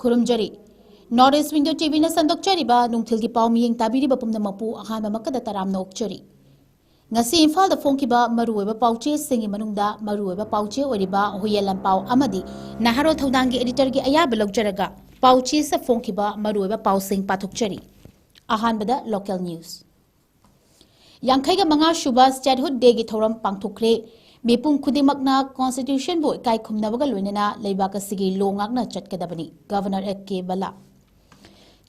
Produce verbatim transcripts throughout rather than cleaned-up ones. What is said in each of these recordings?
ꯈꯨꯔꯨꯝꯖꯔꯤ꯫ North East Window ꯇꯤꯚꯤꯅ ꯁꯟꯗꯣꯛꯆꯔꯤꯕ ꯅꯨꯡꯊꯤꯜꯒꯤ ꯄꯥꯎ ꯃꯤꯠꯌꯦꯡ ꯇꯥꯕꯤꯔꯤꯕ ꯄꯨꯝꯅꯃꯛꯄꯨ ꯑꯍꯥꯟꯕꯃꯛꯇꯗ ꯇꯔꯥꯝꯅ ꯑꯣꯛꯆꯔꯤ꯫ ꯉꯁꯤ ꯏꯝꯐꯥꯜꯗ ꯐꯣꯡꯈꯤꯕ ꯃꯔꯨꯑꯣꯏꯕ ꯄꯥꯎꯆꯦꯁꯤꯡꯒꯤ ꯃꯅꯨꯡꯗ ꯃꯔꯨꯑꯣꯏꯕ ꯄꯥꯎꯆꯦ ꯑꯣꯏꯔꯤꯕ ꯍꯨꯌꯦꯟ ꯂꯥꯟꯄꯥꯎ ꯑꯃꯗꯤ ꯅꯍꯥꯔꯣꯜ ꯊꯧꯗꯥꯡꯒꯤ editorꯒꯤ ꯑꯌꯥꯕ ꯂꯧꯖꯔꯒ ꯄꯥꯎꯆꯦꯁꯤꯗ ꯐꯣꯡꯈꯤꯕ ꯃꯔꯨꯑꯣꯏꯕ ꯄꯥꯎꯁꯤꯡ ꯄꯥꯊꯣꯛꯆꯔꯤ꯫ ꯑꯍꯥꯟꯕꯗ local news꯫ ꯌꯥꯡꯈꯩꯒ ꯃꯉꯥ ꯁꯨꯕ Statehood Dayꯒꯤ ꯊꯧꯔꯝ ꯄꯥꯡꯊꯣꯛꯈ꯭ꯔꯦ꯫ ꯃꯤꯄꯨꯝ ꯈꯨꯗꯤꯡꯃꯛꯅ Constitutionꯕꯨ ꯏꯀꯥꯏ ꯈꯨꯝꯅꯕꯒ ꯂꯣꯏꯅꯅ ꯂꯩꯕꯥꯛ ꯑꯁꯤꯒꯤ law ꯉꯥꯛꯅ ꯆꯠꯀꯗꯕꯅꯤ, Governor ꯑꯦ ꯀꯦ ꯕꯂꯥ꯫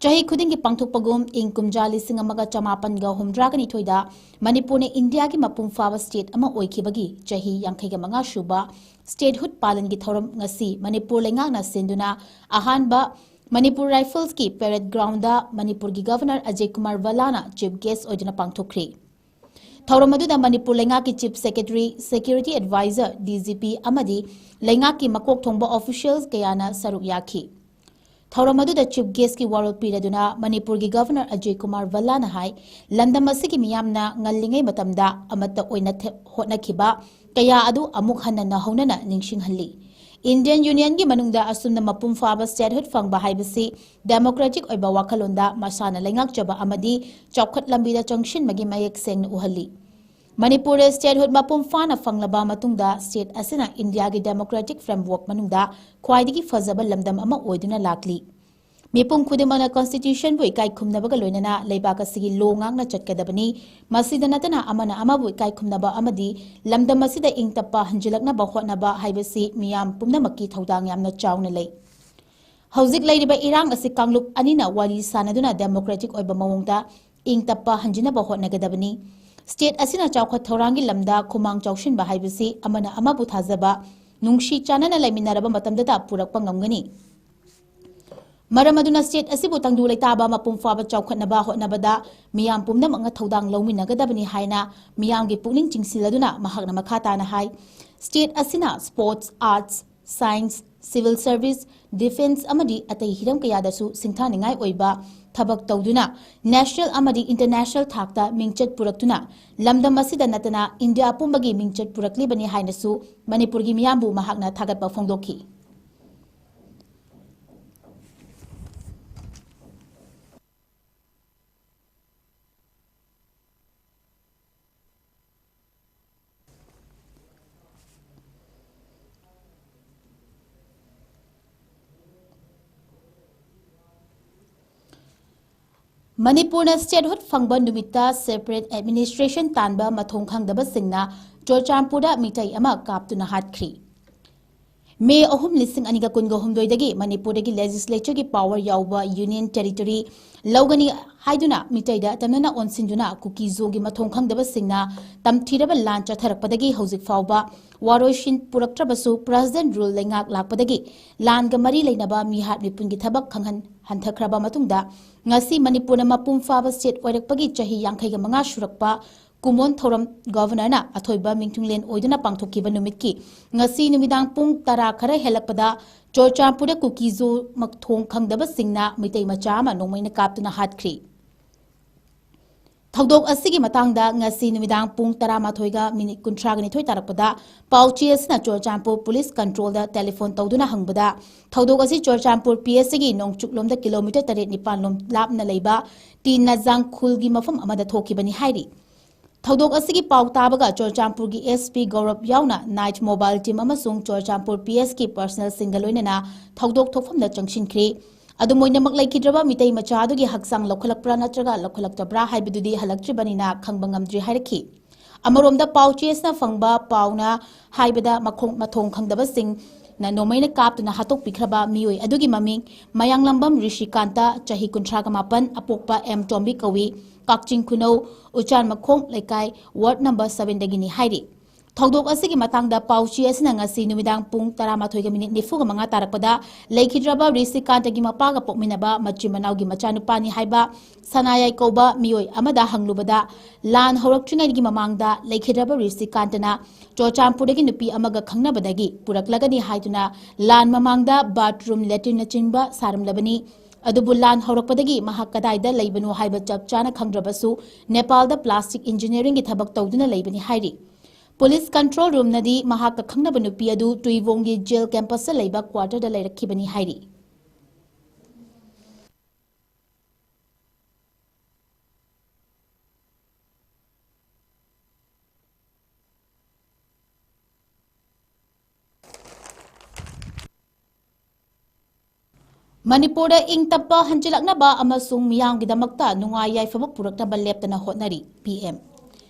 ꯆꯍꯤ ꯈꯨꯗꯤꯡꯒꯤ ꯄꯥꯡꯊꯣꯛꯄꯒꯨꯝ, ꯏꯪ ꯀꯨꯝꯖꯥ ꯂꯤꯁꯤꯡ ꯑꯃꯒ ꯆꯃꯥꯄꯟꯒ ꯍꯨꯝꯗ꯭ꯔꯥꯒ ꯅꯤꯊꯣꯏꯗ ꯃꯅꯤꯄꯨꯔꯅ ꯏꯟꯗꯤꯌꯥꯒꯤ ꯃꯄꯨꯡ ꯐꯥꯕ state ꯑꯃ ꯑꯣꯏꯈꯤꯕꯒꯤ ꯆꯍꯤ ꯌꯥꯡꯈꯩꯒ ꯃꯉꯥ ꯁꯨꯕ Statehood ꯄꯥꯂꯟꯒꯤ ꯊꯧꯔꯝ ꯉꯁꯤ ꯃꯅꯤꯄꯨꯔ ꯂꯩꯉꯥꯛꯅ ꯁꯤꯟꯗꯨꯅ ꯑꯍꯥꯟꯕ ꯃꯅꯤꯄꯨꯔ Riflesꯀꯤ parade groundꯗ ꯃꯅꯤꯄꯨꯔꯒꯤ Governor Ajay Kumar ꯚꯜꯂꯥꯅ chief guest ꯑꯣꯏꯗꯨꯅ ꯄꯥꯡꯊꯣꯛꯈ꯭ꯔꯤ꯫ ꯊꯧꯔꯝ ꯑꯗꯨꯗ ꯃꯅꯤꯄꯨꯔ ꯂꯩꯉꯥꯛꯀꯤ Chief Secretary, Security Advisor, D G P ꯑꯃꯗꯤ ꯂꯩꯉꯥꯛꯀꯤ ꯃꯀꯣꯛ ꯊꯣꯡꯕ officials ꯀꯌꯥꯅ ꯁꯔꯨꯛ ꯌꯥꯈꯤ꯫ ꯊꯧꯔꯝ ꯑꯗꯨꯗ chief guestꯀꯤ ꯋꯥꯔꯣꯜ ꯄꯤꯔꯗꯨꯅ ꯃꯅꯤꯄꯨꯔꯒꯤ Governor ꯑꯖꯌ ꯀꯨꯃꯥꯔ ꯚꯜꯂꯥꯅ ꯍꯥꯏ, ꯂꯝꯗꯝ ꯑꯁꯤꯒꯤ ꯃꯤꯌꯥꯝꯅ ꯉꯜꯂꯤꯉꯩ ꯃꯇꯝꯗ ꯑꯃꯠꯇ ꯑꯣꯏꯅ ꯊꯦ-, ꯍꯣꯠꯅꯈꯤꯕ ꯀꯌꯥ ꯑꯗꯨ ꯑꯃꯨꯛ ꯍꯟꯅ ꯅꯧꯍꯧꯅꯅ ꯅꯤꯡꯁꯤꯡꯍꯜꯂꯤ꯫ Indian Unionꯒꯤ ꯃꯅꯨꯡꯗ ꯑꯁꯨꯝꯅ ꯃꯄꯨꯡ ꯐꯥꯕ statehood ꯐꯪꯕ ꯍꯥꯏꯕꯁꯤ democratic ꯑꯣꯏꯕ ꯋꯥꯈꯜꯂꯣꯟꯗ ꯃꯁꯥꯅ ꯂꯩꯉꯥꯛꯆꯕ ꯑꯃꯗꯤ ꯆꯥꯎꯈꯠ ꯂꯝꯕꯤꯗ ꯆꯪꯁꯤꯟꯕꯒꯤ ꯃꯌꯦꯛ ꯁꯦꯡꯅ ꯎꯍꯜꯂꯤ꯫ ꯃꯅꯤꯄꯨꯔꯗ statehood ꯃꯄꯨꯡ ꯐꯥꯅ ꯐꯪꯂꯕ ꯃꯇꯨꯡꯗ state ꯑꯁꯤꯅ ꯏꯟꯗꯤꯌꯥꯒꯤ democratic framework ꯃꯅꯨꯡꯗ ꯈ꯭ꯋꯥꯏꯗꯒꯤ ꯐꯖꯕ ꯂꯝꯗꯝ ꯑꯃ ꯑꯣꯏꯗꯨꯅ ꯂꯥꯛꯂꯤ꯫ ꯃꯤꯄꯨꯝ ꯈꯨꯗꯤꯡꯃꯛꯅ Constitutionꯕꯨ ꯏꯀꯥꯏ ꯈꯨꯝꯅꯕꯒ ꯂꯣꯏꯅꯅ ꯂꯩꯕꯥꯛ ꯑꯁꯤꯒꯤ law ꯉꯥꯛꯅ ꯆꯠꯀꯗꯕꯅꯤ꯫ ꯃꯁꯤꯗ ꯅꯠꯇꯅ ꯑꯃꯅ ꯑꯃꯕꯨ ꯏꯀꯥꯏ ꯈꯨꯝꯅꯕ ꯑꯃꯗꯤ ꯂꯝꯗꯝ ꯑꯁꯤꯗ ꯏꯪ ꯇꯞꯄ ꯍꯟꯖꯤꯜꯂꯛꯅꯕ ꯍꯣꯠꯅꯕ ꯍꯥꯏꯕꯁꯤ ꯃꯤꯌꯥꯝ ꯄꯨꯝꯅꯃꯛꯀꯤ ꯊꯧꯗꯥꯡ ꯌꯥꯝꯅ ꯆꯥꯎꯅ ꯂꯩ꯫ ꯍꯧꯖꯤꯛ ꯂꯩꯔꯤꯕ ꯏꯔꯥꯡ ꯑꯁꯤ ꯀꯥꯡꯂꯨꯞ ꯑꯅꯤꯅ ꯋꯥꯔꯤ ꯁꯥꯅꯗꯨꯅ democratic ꯑꯣꯏꯕ ꯃꯑꯣꯡꯗ ꯏꯪ ꯇꯞꯄ ꯍꯟꯖꯤꯟꯅꯕ ꯍꯣꯠꯅꯒꯗꯕꯅꯤ꯫ State ꯑꯁꯤꯅ ꯆꯥꯎꯈꯠ ꯊꯧꯔꯥꯡꯒꯤ ꯂꯝꯗ ꯈꯨꯃꯥꯡ ꯆꯥꯎꯁꯤꯟꯕ ꯍꯥꯏꯕꯁꯤ ꯑꯃꯅ ꯑꯃꯕꯨ ꯊꯥꯖꯕ, ꯅꯨꯡꯁꯤ ꯆꯥꯟꯅꯅ ꯂꯩꯃꯤꯟꯅꯔꯕ ꯃꯇꯝꯗꯇ ꯄꯨꯔꯛꯄ ꯉꯝꯒꯅꯤ꯫ ꯃꯔꯝ ꯑꯗꯨꯅ state ꯑꯁꯤꯕꯨ ꯇꯪꯗꯨ ꯂꯩꯇꯥꯕ ꯃꯄꯨꯡ ꯐꯥꯕ ꯆꯥꯎꯈꯠꯅꯕ ꯍꯣꯠꯅꯕꯗ ꯃꯤꯌꯥꯝ ꯄꯨꯝꯅꯃꯛꯅ ꯊꯧꯗꯥꯡ ꯂꯧꯃꯤꯟꯅꯒꯗꯕꯅꯤ ꯍꯥꯏꯅ ꯃꯤꯌꯥꯝꯒꯤ ꯄꯨꯛꯅꯤꯡ ꯆꯤꯡꯁꯤꯜꯂꯗꯨꯅ ꯃꯍꯥꯛꯅ ꯃꯈꯥ ꯇꯥꯅ ꯍꯥꯏ, state ꯑꯁꯤꯅ sports, arts, science, civil service, defence ꯑꯃꯗꯤ ꯑꯇꯩ ꯍꯤꯔꯝ ꯀꯌꯥꯗꯁꯨ ꯁꯤꯡꯊꯥꯅꯤꯡꯉꯥꯏ ꯑꯣꯏꯕ ꯊꯕꯛ ꯇꯧꯗꯨꯅ national ꯑꯃꯗꯤ international ꯊꯥꯛꯇ ꯃꯤꯡꯆꯠ ꯄꯨꯔꯛꯇꯨꯅ ꯂꯝꯗꯝ ꯑꯁꯤꯗ ꯅꯠꯇꯅ ꯏꯟꯗꯤꯌꯥ ꯄꯨꯝꯕꯒꯤ ꯃꯤꯡꯆꯠ ꯄꯨꯔꯛꯂꯤꯕꯅꯤ ꯍꯥꯏꯅꯁꯨ ꯃꯅꯤꯄꯨꯔꯒꯤ ꯃꯤꯌꯥꯝꯕꯨ ꯃꯍꯥꯛꯅ ꯊꯥꯒꯠꯄ ꯐꯣꯡꯗꯣꯛꯈꯤ꯫ ꯃꯅꯤꯄꯨꯔꯅ statehood ꯐꯪꯕ ꯅꯨꯃꯤꯠꯇ separate administration ꯇꯥꯟꯕ ꯃꯊꯣꯡ ꯈꯪꯗꯕꯁꯤꯡꯅ ꯆꯨꯔꯆꯥꯟꯄꯨꯔꯗ ꯃꯤꯇꯩ ꯑꯃ ꯀꯥꯞꯇꯨꯅ ꯍꯥꯠꯈ꯭ꯔꯤ꯫ ꯃꯦ ꯑꯍꯨꯝ, ꯂꯤꯁꯤꯡ ꯑꯅꯤꯒ ꯀꯨꯟꯒ ꯍꯨꯝꯗꯣꯏꯗꯒꯤ ꯃꯅꯤꯄꯨꯔꯗꯒꯤ legislatureꯒꯤ power ꯌꯥꯎꯕ union territory ꯂꯧꯒꯅꯤ ꯍꯥꯏꯗꯨꯅ ꯃꯤꯇꯩꯗ ꯑꯇꯝꯅꯅ ꯑꯣꯟꯁꯤꯟꯗꯨꯅ ꯀꯨꯀꯤꯖꯣꯒꯤ ꯃꯊꯣꯡ ꯈꯪꯗꯕꯁꯤꯡꯅ ꯇꯝꯊꯤꯔꯕ ꯂꯥꯟ ꯆꯠꯊꯔꯛꯄꯗꯒꯤ ꯍꯧꯖꯤꯛ ꯐꯥꯎꯕ ꯋꯥꯔꯣꯏꯁꯤꯟ ꯄꯨꯔꯛꯇ꯭ꯔꯕꯁꯨ, President rule ꯂꯩꯉꯥꯛ ꯂꯥꯛꯄꯗꯒꯤ ꯂꯥꯟꯒ ꯃꯔꯤ ꯂꯩꯅꯕ ꯃꯤꯍꯥꯠ ꯃꯤꯄꯨꯟꯒꯤ ꯊꯕꯛ ꯈꯪꯍꯟ ꯍꯟꯊꯈ꯭ꯔꯕ ꯃꯇꯨꯡꯗ, ꯉꯁꯤ ꯃꯅꯤꯄꯨꯔꯅ ꯃꯄꯨꯡ ꯐꯥꯕ state ꯑꯣꯏꯔꯛꯄꯒꯤ ꯆꯍꯤ ꯌꯥꯡꯈꯩꯒ ꯃꯉꯥ ꯁꯨꯔꯛꯄ ꯀꯨꯃꯣꯟ ꯊꯧꯔꯝ Governorꯅ ꯑꯊꯣꯏꯕ ꯃꯤꯡꯊꯨꯡꯂꯦꯟ ꯑꯣꯏꯗꯨꯅ ꯄꯥꯡꯊꯣꯛꯈꯤꯕ ꯅꯨꯃꯤꯠꯀꯤ ꯉꯁꯤ ꯅꯨꯃꯤꯗꯥꯡ ꯄꯨꯡ ꯇꯔꯥ ꯈꯔ ꯍꯦꯜꯂꯛꯄꯗ ꯆꯨꯔꯆꯥꯟꯄꯨꯔꯗ ꯀꯨꯀꯤꯖꯣ ꯃꯊꯣꯡ ꯈꯪꯗꯕꯁꯤꯡꯅ ꯃꯤꯇꯩ ꯃꯆꯥ ꯑꯃ ꯅꯣꯡꯃꯩꯅ ꯀꯥꯞꯇꯨꯅ ꯍꯥꯠꯈ꯭ꯔꯤ꯫ ꯊꯧꯗꯣꯛ ꯑꯁꯤꯒꯤ ꯃꯇꯥꯡꯗ ꯉꯁꯤ ꯅꯨꯃꯤꯗꯥꯡ ꯄꯨꯡ ꯇꯔꯥꯃꯥꯊꯣꯏꯒ ꯃꯤꯅꯤꯠ ꯀꯨꯟꯊ꯭ꯔꯥꯒ ꯅꯤꯊꯣꯏ ꯇꯥꯔꯛꯄꯗ ꯄꯥꯎꯆꯦ ꯑꯁꯤꯅ ꯆꯨꯔꯆꯥꯟꯄꯨꯔ police controlꯗ telephone ꯇꯧꯗꯨꯅ ꯍꯪꯕꯗ, ꯊꯧꯗꯣꯛ ꯑꯁꯤ ꯆꯨꯔꯆꯥꯟꯄꯨꯔ PSꯒꯤ ꯅꯣꯡꯆꯨꯞꯂꯣꯝꯗ kilometre ꯇꯔꯦꯠ ꯅꯤꯄꯥꯟ ꯂꯣꯝ ꯂꯥꯞꯅ ꯂꯩꯕ ꯇꯤ ꯅꯖꯥꯡ ꯈꯨꯜꯒꯤ ꯃꯐꯝ ꯑꯃꯗ ꯊꯣꯛꯈꯤꯕꯅꯤ ꯍꯥꯏꯔꯤ꯫ ꯊꯧꯗꯣꯛ ꯑꯁꯤꯒꯤ ꯄꯥꯎ ꯇꯥꯕꯒ ꯆꯨꯔꯆꯥꯟꯄꯨꯔꯒꯤ SP ꯒꯧꯔꯕ ꯌꯥꯎꯅ night mobile team ꯑꯃꯁꯨꯡ ꯆꯨꯔꯆꯥꯟꯄꯨꯔ PSꯀꯤ personnelꯁꯤꯡꯒ ꯂꯣꯏꯅꯅ ꯊꯧꯗꯣꯛ ꯊꯣꯛꯐꯝꯗ ꯆꯪꯁꯤꯟꯈ꯭ꯔꯤ꯫ ꯑꯗꯨꯝ ꯑꯣꯏꯅꯃꯛ, ꯂꯩꯈꯤꯗ꯭ꯔꯕ ꯃꯤꯇꯩ ꯃꯆꯥ ꯑꯗꯨꯒꯤ ꯍꯛꯆꯥꯡ ꯂꯧꯈꯠꯂꯛꯄ꯭ꯔꯥ ꯅꯠꯇ꯭ꯔꯒ ꯂꯧꯈꯠꯂꯛꯇꯕ꯭ꯔꯥ ꯍꯥꯏꯕꯗꯨꯗꯤ ꯍꯜꯂꯛꯇ꯭ꯔꯤꯕꯅꯤꯅ ꯈꯪꯕ ꯉꯝꯗ꯭ꯔꯤ ꯍꯥꯏꯔꯛꯈꯤ꯫ ꯑꯃꯔꯣꯝꯗ, ꯄꯥꯎꯆꯦꯁꯤꯅ ꯐꯪꯕ ꯄꯥꯎꯅ ꯍꯥꯏꯕꯗ, ꯃꯈꯣꯡ ꯃꯊꯣꯡ ꯈꯪꯗꯕꯁꯤꯡꯅ ꯅꯣꯡꯃꯩꯅ ꯀꯥꯞꯇꯨꯅ ꯍꯥꯠꯇꯣꯛꯄꯤꯈ꯭ꯔꯕ ꯃꯤꯑꯣꯏ ꯑꯗꯨꯒꯤ ꯃꯃꯤꯡ ꯃꯌꯥꯡꯂꯝꯕꯝ ꯔꯤꯁꯤꯀꯥꯟꯇ, ꯆꯍꯤ ꯀꯨꯟꯊ꯭ꯔꯥꯒ ꯃꯥꯄꯟ, ꯑꯄꯣꯛꯄ ꯑꯦꯝ ꯇꯣꯝꯕꯤ ꯀꯧꯏ, ꯀꯛꯆꯤꯡ ꯈꯨꯅꯧ ꯎꯆꯥꯟꯃꯈꯣꯡ ꯂꯩꯀꯥꯏ, ward number sevenꯗꯒꯤꯅꯤ ꯍꯥꯏꯔꯤ꯫ ꯊꯧꯗꯣꯛ ꯑꯁꯤꯒꯤ ꯃꯇꯥꯡꯗ ꯄꯥꯎꯆꯦ ꯑꯁꯤꯅ ꯉꯁꯤ ꯅꯨꯃꯤꯗꯥꯡ ꯄꯨꯡ ꯇꯔꯥꯃꯥꯊꯣꯏꯒ ꯃꯤꯅꯤꯠ ꯅꯤꯐꯨꯒ ꯃꯉꯥ ꯇꯥꯔꯛꯄꯗ ꯂꯩꯈꯤꯗ꯭ꯔꯕ ꯔꯤꯁꯤꯀꯥꯟꯇꯒꯤ ꯃꯄꯥꯒ ꯄꯣꯛꯃꯤꯟꯅꯕ ꯃꯆꯤꯟ ꯃꯅꯥꯎꯒꯤ ꯃꯆꯥꯅꯨꯄꯥꯅꯤ ꯍꯥꯏꯕ ꯁꯅꯥꯌꯥꯏ ꯀꯧꯕ ꯃꯤꯑꯣꯏ ꯑꯃꯗ ꯍꯪꯂꯨꯕꯗ, ꯂꯥꯟ ꯍꯧꯔꯛꯇ꯭ꯔꯤꯉꯩꯒꯤ ꯃꯃꯥꯡꯗ ꯂꯩꯈꯤꯗ꯭ꯔꯕ ꯔꯤꯁꯤꯀꯥꯟꯇꯅ ꯆꯨꯔꯆꯥꯟꯄꯨꯔꯗꯒꯤ ꯅꯨꯄꯤ ꯑꯃꯒ ꯈꯪꯅꯕꯗꯒꯤ ꯄꯨꯔꯛꯂꯒꯅꯤ ꯍꯥꯏꯗꯨꯅ ꯂꯥꯟ ꯃꯃꯥꯡꯗ bathroom, latrine ꯅꯆꯤꯡꯕ ꯁꯥꯔꯝꯂꯕꯅꯤ꯫ ꯑꯗꯨꯕꯨ ꯂꯥꯟ ꯍꯧꯔꯛꯄꯗꯒꯤ ꯃꯍꯥꯛ ꯀꯗꯥꯏꯗ ꯂꯩꯕꯅꯣ ꯍꯥꯏꯕ ꯆꯞ ꯆꯥꯅ ꯈꯪꯗ꯭ꯔꯕꯁꯨ, ꯅꯦꯄꯥꯜꯗ plastic engineeringꯒꯤ ꯊꯕꯛ ꯇꯧꯗꯨꯅ ꯂꯩꯕꯅꯤ ꯍꯥꯏꯔꯤ꯫ Police control roomꯅꯗꯤ ꯃꯍꯥꯛꯀ ꯈꯪꯅꯕ ꯅꯨꯄꯤ ꯑꯗꯨ ꯇꯨꯏꯋꯣꯡꯒꯤ jail campusꯇ ꯂꯩꯕ quarterꯗ ꯂꯩꯔꯛꯈꯤꯕꯅꯤ ꯍꯥꯏꯔꯤ꯫ ꯃꯅꯤꯄꯨꯔꯗ ꯏꯪ ꯇꯞꯄ ꯍꯟꯖꯤꯜꯂꯛꯅꯕ ꯑꯃꯁꯨꯡ ꯃꯤꯌꯥꯝꯒꯤꯗꯃꯛꯇ ꯅꯨꯡꯉꯥꯏ ꯌꯥꯏꯐꯕ ꯄꯨꯔꯛꯅꯕ ꯂꯦꯞꯇꯅ ꯍꯣꯠꯅꯔꯤ, ꯄꯤ ꯑꯦꯝ꯫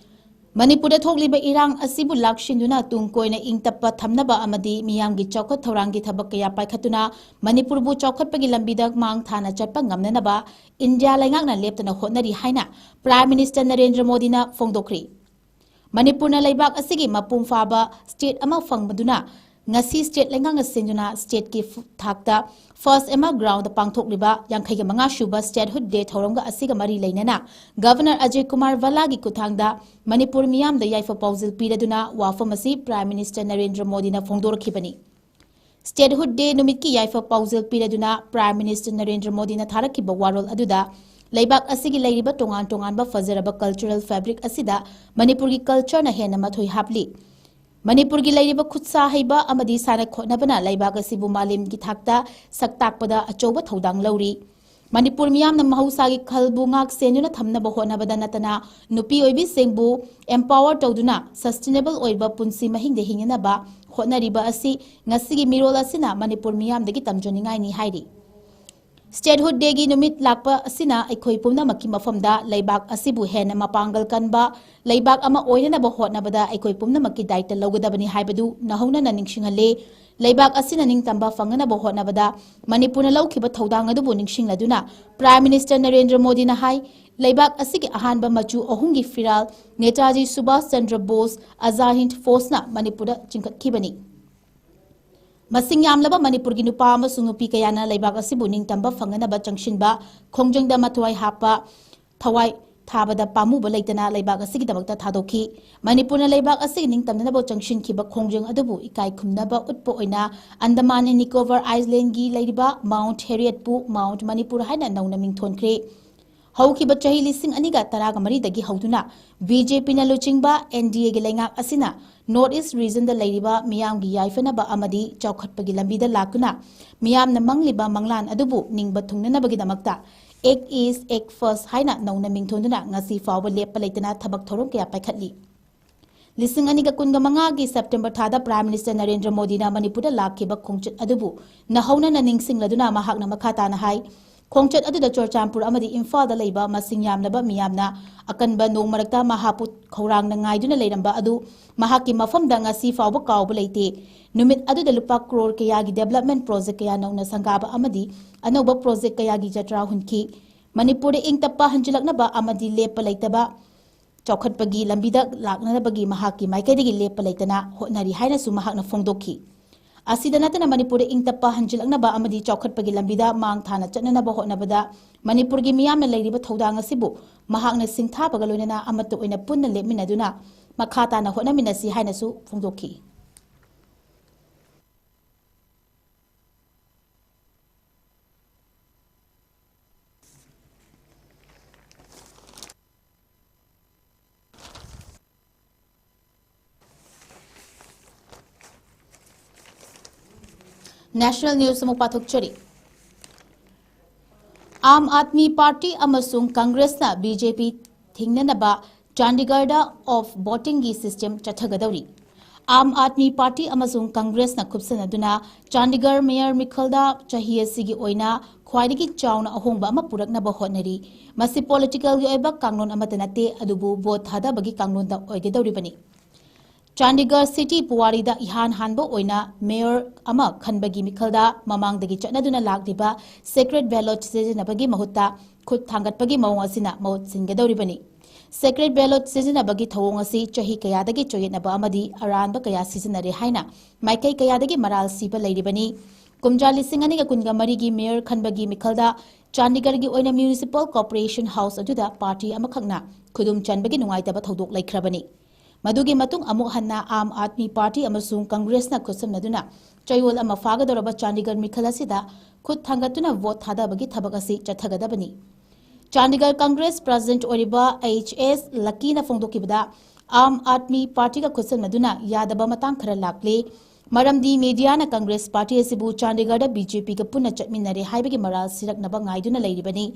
ꯃꯅꯤꯄꯨꯔꯗ ꯊꯣꯛꯂꯤꯕ ꯏꯔꯥꯡ ꯑꯁꯤꯕꯨ ꯂꯥꯛꯁꯤꯟꯗꯨꯅ ꯇꯨꯡ ꯀꯣꯏꯅ ꯏꯪ ꯇꯞꯄ ꯊꯝꯅꯕ ꯑꯃꯗꯤ ꯃꯤꯌꯥꯝꯒꯤ ꯆꯥꯎꯈꯠ ꯊꯧꯔꯥꯡꯒꯤ ꯊꯕꯛ ꯀꯌꯥ ꯄꯥꯏꯈꯠꯇꯨꯅ ꯃꯅꯤꯄꯨꯔꯕꯨ ꯆꯥꯎꯈꯠꯄꯒꯤ ꯂꯝꯕꯤꯗ ꯃꯥꯡ ꯊꯥꯅ ꯆꯠꯄ ꯉꯝꯅꯅꯕ ꯏꯟꯗꯤꯌꯥ ꯂꯩꯉꯥꯛꯅ ꯂꯦꯞꯇꯅ ꯍꯣꯠꯅꯔꯤ ꯍꯥꯏꯅ Prime Minister ꯅꯔꯦꯟꯗ꯭ꯔ ꯃꯣꯗꯤꯅ ꯐꯣꯡꯗꯣꯛꯈ꯭ꯔꯤ꯫ ꯃꯅꯤꯄꯨꯔꯅ ꯂꯩꯕꯥꯛ ꯑꯁꯤꯒꯤ ꯃꯄꯨꯡ ꯐꯥꯕ state ꯑꯃ ꯐꯪꯕꯗꯨꯅ ꯉꯁꯤ state ꯂꯩꯉꯥꯛꯅ ꯁꯤꯟꯗꯨꯅ stateꯀꯤ ꯐ-, ꯊꯥꯛꯇ first ꯑꯃ ground ꯄꯥꯡꯊꯣꯛꯂꯤꯕ ꯌꯥꯡꯈꯩꯒ ꯃꯉꯥ ꯁꯨꯕ Statehood Day ꯊꯧꯔꯝꯒ ꯑꯁꯤꯒ ꯃꯔꯤ ꯂꯩꯅꯅ Governor ꯑꯖꯌ ꯀꯨꯃꯥꯔ ꯚꯜꯂꯥꯒꯤ ꯈꯨꯠꯊꯥꯡꯗ ꯃꯅꯤꯄꯨꯔ ꯃꯤꯌꯥꯝꯗ ꯌꯥꯏꯐ ꯄꯥꯎꯖꯦꯜ ꯄꯤꯔꯗꯨꯅ ꯋꯥꯐꯝ ꯑꯁꯤ Prime Minister ꯅꯔꯦꯟꯗ꯭ꯔ ꯃꯣꯗꯤꯅ ꯐꯣꯡꯗꯣꯔꯛꯈꯤꯕꯅꯤ꯫ Statehood Day ꯅꯨꯃꯤꯠꯀꯤ ꯌꯥꯏꯐ ꯄꯥꯎꯖꯦꯜ ꯄꯤꯔꯗꯨꯅ Prime Minister ꯅꯔꯦꯟꯗ꯭ꯔ ꯃꯣꯗꯤꯅ ꯊꯥꯔꯛꯈꯤꯕ ꯋꯥꯔꯣꯜ ꯑꯗꯨꯗ ꯂꯩꯕꯥꯛ ꯑꯁꯤꯒꯤ ꯂꯩꯔꯤꯕ ꯇꯣꯉꯥꯟ ꯇꯣꯉꯥꯟꯕ ꯐꯖꯔꯕ cultural fabric ꯑꯁꯤꯗ ꯃꯅꯤꯄꯨꯔꯒꯤ cultureꯅ ꯍꯦꯟꯅ ꯃꯊꯣꯏ ꯍꯥꯞꯂꯤ꯫ ꯃꯅꯤꯄꯨꯔꯒꯤ ꯂꯩꯔꯤꯕ ꯈꯨꯠꯁꯥ ꯍꯩꯕ ꯑꯃꯗꯤ ꯁꯥꯟꯅ ꯈꯣꯠꯅꯕꯅ ꯂꯩꯕꯥꯛ ꯑꯁꯤꯕꯨ ꯃꯥꯂꯦꯝꯒꯤ ꯊꯥꯛꯇ ꯁꯛ ꯇꯥꯛꯄꯗ ꯑꯆꯧꯕ ꯊꯧꯗꯥꯡ ꯂꯧꯔꯤ꯫ ꯃꯅꯤꯄꯨꯔ ꯃꯤꯌꯥꯝꯅ ꯃꯍꯧꯁꯥꯒꯤ ꯈꯜꯕꯨ ꯉꯥꯛ ꯁꯦꯟꯗꯨꯅ ꯊꯝꯅꯕ ꯍꯣꯠꯅꯕꯗ ꯅꯠꯇꯅ ꯅꯨꯄꯤ ꯑꯣꯏꯕꯤꯁꯤꯡꯕꯨ empower ꯇꯧꯗꯨꯅ sustainable ꯑꯣꯏꯕ ꯄꯨꯟꯁꯤ ꯃꯍꯤꯡꯗ ꯍꯤꯡꯅꯅꯕ ꯍꯣꯠꯅꯔꯤꯕ ꯑꯁꯤ ꯉꯁꯤꯒꯤ ꯃꯤꯔꯣꯜ ꯑꯁꯤꯅ ꯃꯅꯤꯄꯨꯔ ꯃꯤꯌꯥꯝꯗꯒꯤ ꯇꯝꯖꯅꯤꯡꯉꯥꯏꯅꯤ ꯍꯥꯏꯔꯤ꯫ Statehood Dayꯒꯤ ꯅꯨꯃꯤꯠ ꯂꯥꯛꯄ ꯑꯁꯤꯅ ꯑꯩꯈꯣꯏ ꯄꯨꯝꯅꯃꯛꯀꯤ ꯃꯐꯝꯗ ꯂꯩꯕꯥꯛ ꯑꯁꯤꯕꯨ ꯍꯦꯟꯅ ꯃꯄꯥꯡꯒꯜ ꯀꯟꯕ ꯂꯩꯕꯥꯛ ꯑꯃ ꯑꯣꯏꯅꯅꯕ ꯍꯣꯠꯅꯕꯗ ꯑꯩꯈꯣꯏ ꯄꯨꯝꯅꯃꯛꯀꯤ ꯗꯥꯏꯇ ꯂꯧꯒꯗꯕꯅꯤ ꯍꯥꯏꯕꯗꯨ ꯅꯧꯍꯧꯅꯅ ꯅꯤꯡꯁꯤꯡꯍꯜꯂꯤ꯫ ꯂꯩꯕꯥꯛ ꯑꯁꯤꯅ ꯅꯤꯡꯇꯝꯕ ꯐꯪꯅꯅꯕ ꯍꯣꯠꯅꯕꯗ ꯃꯅꯤꯄꯨꯔꯅ ꯂꯧꯈꯤꯕ ꯊꯧꯗꯥꯡ ꯑꯗꯨꯕꯨ ꯅꯤꯡꯁꯤꯡꯂꯗꯨꯅ Prime Minister ꯅꯔꯦꯟꯗ꯭ꯔ ꯃꯣꯗꯤꯅ ꯍꯥꯏ, ꯂꯩꯕꯥꯛ ꯑꯁꯤꯒꯤ ꯑꯍꯥꯟꯕ ꯃꯆꯨ ꯑꯍꯨꯝꯒꯤ ꯐꯤꯔꯥꯜ ꯅꯦꯇꯥꯖꯤ ꯁꯨꯚꯥꯁ ꯆꯟꯗ꯭ꯔ ꯕꯣꯁ ꯑꯖꯥꯗ ꯍꯤꯟꯗ ꯐꯣꯔꯁꯅ ꯃꯅꯤꯄꯨꯔꯗ ꯆꯤꯡꯈꯠꯈꯤꯕꯅꯤ꯫ ꯃꯁꯤꯡ ꯌꯥꯝꯂꯕ ꯃꯅꯤꯄꯨꯔꯒꯤ ꯅꯨꯄꯥ ꯑꯃꯁꯨꯡ ꯅꯨꯄꯤ ꯀꯌꯥꯅ ꯂꯩꯕꯥꯛ ꯑꯁꯤꯕꯨ ꯅꯤꯡꯇꯝꯕ ꯐꯪꯅꯅꯕ ꯆꯪꯁꯤꯟꯕ ꯈꯣꯡꯖꯪꯗ ꯃꯊ꯭ꯋꯥꯏ ꯍꯥꯞꯄ, ꯊꯋꯥꯏ ꯊꯥꯕꯗ ꯄꯥꯝꯃꯨꯕ ꯂꯩꯇꯅ ꯂꯩꯕꯥꯛ ꯑꯁꯤꯒꯤꯗꯃꯛꯇ ꯊꯥꯗꯣꯛꯈꯤ꯫ ꯃꯅꯤꯄꯨꯔꯅ ꯂꯩꯕꯥꯛ ꯑꯁꯤꯒꯤ ꯅꯤꯡꯇꯝꯅꯅꯕ ꯆꯪꯁꯤꯟꯈꯤꯕ ꯈꯣꯡꯖꯪ ꯑꯗꯨꯕꯨ ꯏꯀꯥꯏ ꯈꯨꯝꯅꯕ ꯎꯠꯄ ꯑꯣꯏꯅ Andaman and Nicobar Islandꯒꯤ ꯂꯩꯔꯤꯕ Mount Harrietꯄꯨ Mount Manipur ꯍꯥꯏꯅ ꯅꯧꯅ ꯃꯤꯡꯊꯣꯟꯈ꯭ꯔꯦ꯫ ꯍꯧꯈꯤꯕ ꯆꯍꯤ ꯂꯤꯁꯤꯡ ꯑꯅꯤꯒ ꯇꯔꯥꯒ ꯃꯔꯤꯗꯒꯤ ꯍꯧꯗꯨꯅ BJPꯅ ꯂꯨꯆꯤꯡꯕ NDAꯒꯤ ꯂꯩꯉꯥꯛ ꯑꯁꯤꯅ North East regionꯗ ꯂꯩꯔꯤꯕ ꯃꯤꯌꯥꯝꯒꯤ ꯌꯥꯏꯐꯅꯕ ꯑꯃꯗꯤ ꯆꯥꯎꯈꯠꯄꯒꯤ ꯂꯝꯕꯤꯗ ꯂꯥꯛꯇꯨꯅ ꯃꯤꯌꯥꯝꯅ ꯃꯪꯂꯤꯕ ꯃꯪꯂꯥꯟ ꯑꯗꯨꯕꯨ ꯅꯤꯡꯕ ꯊꯨꯡꯅꯅꯕꯒꯤꯗꯃꯛꯇ Ek East Ek First ꯍꯥꯏꯅ ꯅꯧꯅ ꯃꯤꯡꯊꯣꯟꯗꯨꯅ ꯉꯁꯤ ꯐꯥꯎꯕ ꯂꯦꯞꯄ ꯂꯩꯇꯅ ꯊꯕꯛ ꯊꯧꯔꯝ ꯀꯌꯥ ꯄꯥꯏꯈꯠꯂꯤ꯫ ꯂꯤꯁꯤꯡ ꯑꯅꯤꯒ ꯀꯨꯟꯒ ꯃꯉꯥꯒꯤ ꯁꯦꯞꯇꯦꯝꯕꯔ ꯊꯥꯗ ꯄ꯭ꯔꯥꯏꯝ ꯃꯤꯅꯤꯁꯇꯔ ꯅꯔꯦꯟꯗ꯭ꯔ ꯃꯣꯗꯤꯅ ꯃꯅꯤꯄꯨꯔꯗ ꯂꯥꯛꯈꯤꯕ ꯈꯣꯡꯆꯠ ꯑꯗꯨꯕꯨ ꯅꯧꯍꯧꯅꯅ ꯅꯤꯡꯁꯤꯡꯂꯗꯨꯅ ꯃꯍꯥꯛꯅ ꯃꯈꯥ ꯇꯥꯅ ꯍꯥꯏ, ꯈꯣꯡꯆꯠ ꯑꯗꯨꯗ ꯆꯨꯔꯆꯥꯟꯄꯨꯔ ꯑꯃꯗꯤ ꯏꯝꯐꯥꯜꯗ ꯂꯩꯕ ꯃꯁꯤꯡ ꯌꯥꯝꯂꯕ ꯃꯤꯌꯥꯝꯅ ꯑꯀꯟꯕ ꯅꯣꯡ ꯃꯔꯛꯇ ꯃꯍꯥꯛꯄꯨ ꯈꯧꯔꯥꯡꯅ ꯉꯥꯏꯗꯨꯅ ꯂꯩꯔꯝꯕ ꯑꯗꯨ ꯃꯍꯥꯛꯀꯤ ꯃꯐꯝꯗ ꯉꯁꯤ ꯐꯥꯎꯕ ꯀꯥꯎꯕ ꯂꯩꯇꯦ꯫ ꯅꯨꯃꯤꯠ ꯑꯗꯨꯗ ꯂꯨꯄꯥ ꯀ꯭ꯔꯣꯔ ꯀꯌꯥꯒꯤ ꯗꯦꯕꯂꯞꯃꯦꯟ ꯄ꯭ꯔꯣꯖꯦꯛ ꯀꯌꯥ ꯅꯧꯅ ꯁꯪꯒꯥꯕ ꯑꯃꯗꯤ ꯑꯅꯧꯕ ꯄ꯭ꯔꯣꯖꯦꯛ ꯀꯌꯥꯒꯤ ꯖꯇ꯭ꯔꯥ ꯍꯨꯟꯈꯤ꯫ ꯃꯅꯤꯄꯨꯔꯗ ꯏꯪ ꯇꯞꯄ ꯍꯟꯖꯤꯜꯂꯛꯅꯕ ꯑꯃꯗꯤ ꯂꯦꯞꯄ ꯂꯩꯇꯕ ꯆꯥꯎꯈꯠꯄꯒꯤ ꯂꯝꯕꯤꯗ ꯂꯥꯛꯅꯅꯕꯒꯤ ꯃꯍꯥꯛꯀꯤ ꯃꯥꯏꯀꯩꯗꯒꯤ ꯂꯦꯞꯄ ꯂꯩꯇꯅ ꯍꯣꯠꯅꯔꯤ ꯍꯥꯏꯅꯁꯨ ꯃꯍꯥꯛꯅ ꯐꯣꯡꯗꯣꯛꯈꯤ꯫ ꯑꯁꯤꯗ ꯅꯠꯇꯅ ꯃꯅꯤꯄꯨꯔꯗ ꯏꯪ ꯇꯞꯄ ꯍꯟꯖꯤꯜꯂꯛꯅꯕ ꯑꯃꯗꯤ ꯆꯥꯎꯈꯠꯄꯒꯤ ꯂꯝꯕꯤꯗ ꯃꯥꯡ ꯊꯥꯅ ꯆꯠꯅꯅꯕ ꯍꯣꯠꯅꯕꯗ ꯃꯅꯤꯄꯨꯔꯒꯤ ꯃꯤꯌꯥꯝꯅ ꯂꯩꯔꯤꯕ ꯊꯧꯗꯥꯡ ꯑꯁꯤꯕꯨ ꯃꯍꯥꯛꯅ ꯁꯤꯡꯊꯥꯕꯒ ꯂꯣꯏꯅꯅ ꯑꯃꯠꯇ ꯑꯣꯏꯅ ꯄꯨꯟꯅ ꯂꯦꯞꯃꯤꯟꯅꯗꯨꯅ ꯃꯈꯥ ꯇꯥꯅ ꯍꯣꯠꯅꯃꯤꯟꯅꯁꯤ ꯍꯥꯏꯅꯁꯨ ꯐꯣꯡꯗꯣꯛꯈꯤ꯫ National news ꯑꯃꯨꯛ ꯄꯥꯊꯣꯛꯆꯔꯤ꯫ ꯑꯥꯝ ꯑꯥꯗꯃꯤ ꯄꯥꯔꯇꯤ ꯑꯃꯁꯨꯡ ꯀꯪꯒ꯭ꯔꯦꯁꯅ ꯕꯤ ꯖꯦ ꯄꯤ ꯊꯤꯡꯅꯅꯕ ꯆꯥꯟꯗꯤꯒꯔꯗ ꯑꯣꯐ ꯚꯣꯇꯤꯡꯒꯤ ꯁꯤꯁꯇꯦꯝ ꯆꯠꯊꯒꯗꯧꯔꯤ꯫ ꯑꯥꯝ ꯑꯥꯗꯃꯤ ꯄꯥꯔꯇꯤ ꯑꯃꯁꯨꯡ ꯀꯪꯒ꯭ꯔꯦꯁꯅ ꯈꯨꯠꯁꯟꯅꯗꯨꯅ ꯆꯥꯟꯗꯤꯒꯔ ꯃꯦꯌꯔ ꯃꯤꯈꯜꯗ ꯆꯍꯤ ꯑꯁꯤꯒꯤ ꯑꯣꯏꯅ ꯈ꯭ꯋꯥꯏꯗꯒꯤ ꯆꯥꯎꯅ ꯑꯍꯣꯡꯕ ꯑꯃ ꯄꯨꯔꯛꯅꯕ ꯍꯣꯠꯅꯔꯤ꯫ ꯃꯁꯤ ꯄꯣꯂꯤꯇꯤꯀꯦꯜꯒꯤ ꯑꯣꯏꯕ ꯀꯥꯡꯂꯣꯟ ꯑꯃꯠꯇ ꯅꯠꯇꯦ, ꯑꯗꯨꯕꯨ ꯚꯣꯠ ꯊꯥꯗꯕꯒꯤ ꯀꯥꯡꯂꯣꯟꯗ ꯑꯣꯏꯒꯗꯧꯔꯤꯕꯅꯤ꯫ ꯆꯥꯟꯗꯤꯒꯔ ꯁꯤꯇꯤ ꯄꯨꯋꯥꯔꯤꯗ ꯏꯍꯥꯟ ꯍꯥꯟꯕ ꯑꯣꯏꯅ ꯃꯦꯌꯔ ꯑꯃ ꯈꯟꯕꯒꯤ ꯃꯤꯈꯜꯗ ꯃꯃꯥꯡꯗꯒꯤ ꯆꯠꯅꯗꯨꯅ ꯂꯥꯛꯂꯤꯕ ꯁꯦꯀ꯭ꯔꯦꯠ ꯕꯦꯂꯣꯠ ꯁꯤꯖꯤꯟꯅꯕꯒꯤ ꯃꯍꯨꯠꯇ ꯈꯨꯠ ꯊꯥꯡꯒꯠꯄꯒꯤ ꯃꯑꯣꯡ ꯑꯁꯤꯅ ꯃꯍꯨꯠ ꯁꯤꯟꯒꯗꯧꯔꯤꯕꯅꯤ꯫ ꯁꯦꯀ꯭ꯔꯦꯠ ꯕꯦꯂꯣꯠ ꯁꯤꯖꯤꯟꯅꯕꯒꯤ ꯊꯧꯑꯣꯡ ꯑꯁꯤ ꯆꯍꯤ ꯀꯌꯥꯗꯒꯤ ꯆꯌꯦꯠꯅꯕ ꯑꯃꯗꯤ ꯑꯔꯥꯟꯕ ꯀꯌꯥ ꯁꯤꯖꯤꯟꯅꯔꯦ ꯍꯥꯏꯅ ꯃꯥꯏꯀꯩ ꯀꯌꯥꯗꯒꯤ ꯃꯔꯥꯜ ꯁꯤꯕ ꯂꯩꯔꯤꯕꯅꯤ꯫ ꯀꯨꯝꯖꯥ ꯂꯤꯁꯤꯡ ꯑꯅꯤꯒ ꯀꯨꯟꯒ ꯃꯔꯤꯒꯤ ꯃꯦꯌꯔ ꯈꯟꯕꯒꯤ ꯃꯤꯈꯜꯗ ꯆꯥꯟꯗꯤꯒꯔꯒꯤ ꯑꯣꯏꯅ ꯃ꯭ꯌꯨꯅꯤꯁꯤꯄꯥꯜ ꯀꯣꯔꯄꯣꯔꯦꯁꯟ ꯍꯥꯎꯁ ꯑꯗꯨꯗ ꯄꯥꯔꯇꯤ ꯑꯃꯈꯛꯅ ꯈꯨꯗꯨꯝ ꯆꯟꯕꯒꯤ ꯅꯨꯡꯉꯥꯏꯇꯕ ꯊꯧꯗꯣꯛ ꯂꯩꯈ꯭ꯔꯕꯅꯤ꯫ ꯃꯗꯨꯒꯤ ꯃꯇꯨꯡ ꯑꯃꯨꯛ ꯍꯟꯅ ꯑꯥꯝ ꯑꯥꯗꯃꯤ ꯄꯥꯔꯇꯤ ꯑꯃꯁꯨꯡ ꯀꯪꯒ꯭ꯔꯦꯁꯅ ꯈꯨꯠꯁꯝꯅꯗꯨꯅ ꯆꯌꯣꯜ ꯑꯃ ꯐꯥꯒꯗꯧꯔꯕ ꯆꯥꯟꯗꯤꯒꯔ ꯃꯤꯈꯜ ꯑꯁꯤꯗ ꯈꯨꯠ ꯊꯥꯡꯒꯠꯇꯨꯅ ꯚꯣꯠ ꯊꯥꯗꯕꯒꯤ ꯊꯕꯛ ꯑꯁꯤ ꯆꯠꯊꯒꯗꯕꯅꯤ꯫ ꯆꯥꯟꯗꯤꯒꯔ ꯀꯪꯒ꯭ꯔꯦꯁ ꯄ꯭ꯔꯦꯁꯤꯗꯦꯟꯠ ꯑꯣꯏꯔꯤꯕ ꯑꯩꯆ ꯑꯦꯁ ꯂꯀꯤꯅ ꯐꯣꯡꯗꯣꯛꯈꯤꯕꯗ, ꯑꯥꯝ ꯑꯥꯗꯃꯤ ꯄꯥꯔꯇꯤꯒ ꯈꯨꯠꯁꯝꯅꯗꯨꯅ ꯌꯥꯗꯕ ꯃꯇꯥꯡ ꯈꯔ ꯂꯥꯛꯂꯦ, ꯃꯔꯝꯗꯤ ꯃꯤꯗꯤꯌꯥꯅ ꯀꯪꯒ꯭ꯔꯦꯁ ꯄꯥꯔꯇꯤ ꯑꯁꯤꯕꯨ ꯆꯥꯟꯗꯤꯒꯔꯗ ꯕꯤ ꯖꯦ ꯄꯤꯒ ꯄꯨꯟꯅ ꯆꯠꯃꯤꯟꯅꯔꯦ ꯍꯥꯏꯕꯒꯤ ꯃꯔꯥꯜ ꯁꯤꯔꯛꯅꯕ ꯉꯥꯏꯗꯨꯅ ꯂꯩꯔꯤꯕꯅꯤ꯫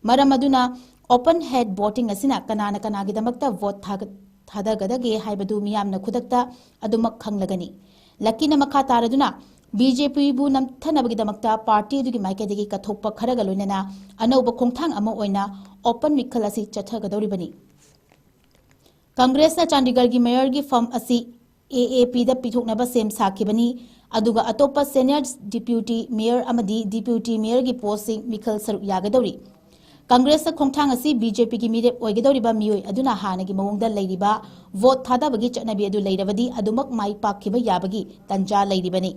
ꯃꯔꯝ ꯑꯗꯨꯅ ꯑꯣꯄꯟ ꯍꯦꯗ ꯚꯣꯇꯤꯡ ꯑꯁꯤꯅ ꯀꯅꯥꯅ ꯀꯅꯥꯒꯤꯗꯃꯛꯇ ꯚꯣꯠ ꯊꯥꯒ-, ꯊꯥꯗꯒꯗꯒꯦ ꯍꯥꯏꯕꯗꯨ ꯃꯤꯌꯥꯝꯅ ꯈꯨꯗꯛꯇ ꯑꯗꯨꯃꯛ ꯈꯪꯂꯒꯅꯤ꯫ ꯂꯛꯀꯤꯅ ꯃꯈꯥ ꯇꯥꯔꯗꯨꯅ, ꯕꯤ ꯖꯦ ꯄꯤꯕꯨ ꯅꯝꯊꯅꯕꯒꯤꯗꯃꯛꯇ ꯄꯥꯔꯇꯤ ꯑꯗꯨꯒꯤ ꯃꯥꯏꯀꯩꯗꯒꯤ ꯀꯠꯊꯣꯛꯄ ꯈꯔꯒ ꯂꯣꯏꯅꯅ ꯑꯅꯧꯕ ꯈꯣꯡꯊꯥꯡ ꯑꯃ ꯑꯣꯏꯅ ꯑꯣꯄꯟ ꯃꯤꯈꯜ ꯑꯁꯤ ꯆꯠꯊꯒꯗꯧꯔꯤꯕꯅꯤ꯫ ꯀꯪꯒ꯭ꯔꯦꯁꯅ ꯆꯥꯟꯗꯤꯒꯔꯒꯤ ꯃꯦꯌꯔꯒꯤ ꯐꯝ ꯑꯁꯤ ꯑꯦ ꯑꯦ ꯄꯤꯗ ꯄꯤꯊꯣꯛꯅꯕ ꯁꯦꯝ ꯁꯥꯈꯤꯕꯅꯤ꯫ ꯑꯗꯨꯒ ꯑꯇꯣꯞꯄ ꯁꯦꯅꯤꯌꯔ ꯗꯤꯄ꯭ꯌꯨꯇꯤ ꯃꯦꯌꯔ ꯑꯃꯗꯤ ꯗꯤꯄ꯭ꯌꯨꯇꯤ ꯃꯦꯌꯔꯒꯤ ꯄꯣꯁꯁꯤꯡ ꯃꯤꯈꯜ ꯁꯔꯨꯛ ꯌꯥꯒꯗꯧꯔꯤ꯫ ꯀꯪꯒ꯭ꯔꯦꯁꯅ ꯈꯣꯡꯊꯥꯡ ꯑꯁꯤ ꯕꯤ ꯖꯦ ꯄꯤꯒꯤ ꯃꯤꯔꯦꯞ ꯑꯣꯏꯒꯗꯧꯔꯤꯕ ꯃꯤꯑꯣꯏ ꯑꯗꯨꯅ ꯍꯥꯟꯅꯒꯤ ꯃꯑꯣꯡꯗ ꯂꯩꯔꯤꯕ ꯚꯣꯠ ꯊꯥꯗꯕꯒꯤ ꯆꯠꯅꯕꯤ ꯑꯗꯨ ꯂꯩꯔꯕꯗꯤ ꯑꯗꯨꯃꯛ ꯃꯥꯏ ꯄꯥꯛꯈꯤꯕ ꯌꯥꯕꯒꯤ ꯇꯟꯖꯥ ꯂꯩꯔꯤꯕꯅꯤ꯫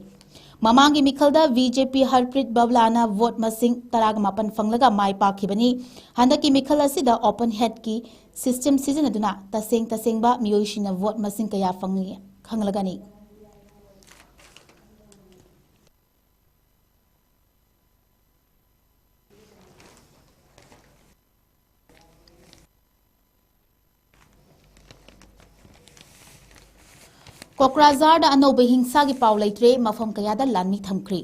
ꯃꯃꯥꯡꯒꯤ ꯃꯤꯈꯜꯗ ꯕꯤ ꯖꯦ ꯄꯤ ꯍꯔꯄ꯭ꯔꯤꯠ ꯕꯕꯂꯥꯅ ꯚꯣꯠ ꯃꯁꯤꯡ ꯇꯔꯥꯒ ꯃꯥꯄꯟ ꯐꯪꯂꯒ ꯃꯥꯏ ꯄꯥꯛꯈꯤꯕꯅꯤ꯫ ꯍꯟꯗꯛꯀꯤ ꯃꯤꯈꯜ ꯑꯁꯤꯗ ꯑꯣꯄꯟ ꯍꯦꯠꯀꯤ ꯁꯤꯁꯇꯦꯝ ꯁꯤꯖꯤꯟꯅꯗꯨꯅ ꯇꯁꯦꯡ ꯇꯁꯦꯡꯕ ꯃꯤꯑꯣꯏꯁꯤꯡꯅ ꯚꯣꯠ ꯃꯁꯤꯡ ꯀꯌꯥ ꯐꯪꯂꯤ ꯈꯪꯂꯒꯅꯤ꯫ ꯀꯣꯀ꯭ꯔꯥꯖꯥꯔꯗ ꯑꯅꯧꯕ ꯍꯤꯡꯁꯥꯒꯤ ꯄꯥꯎ ꯂꯩꯇ꯭ꯔꯦ, ꯃꯐꯝ ꯀꯌꯥꯗ ꯂꯥꯟꯃꯤ ꯊꯝꯈ꯭ꯔꯦ꯫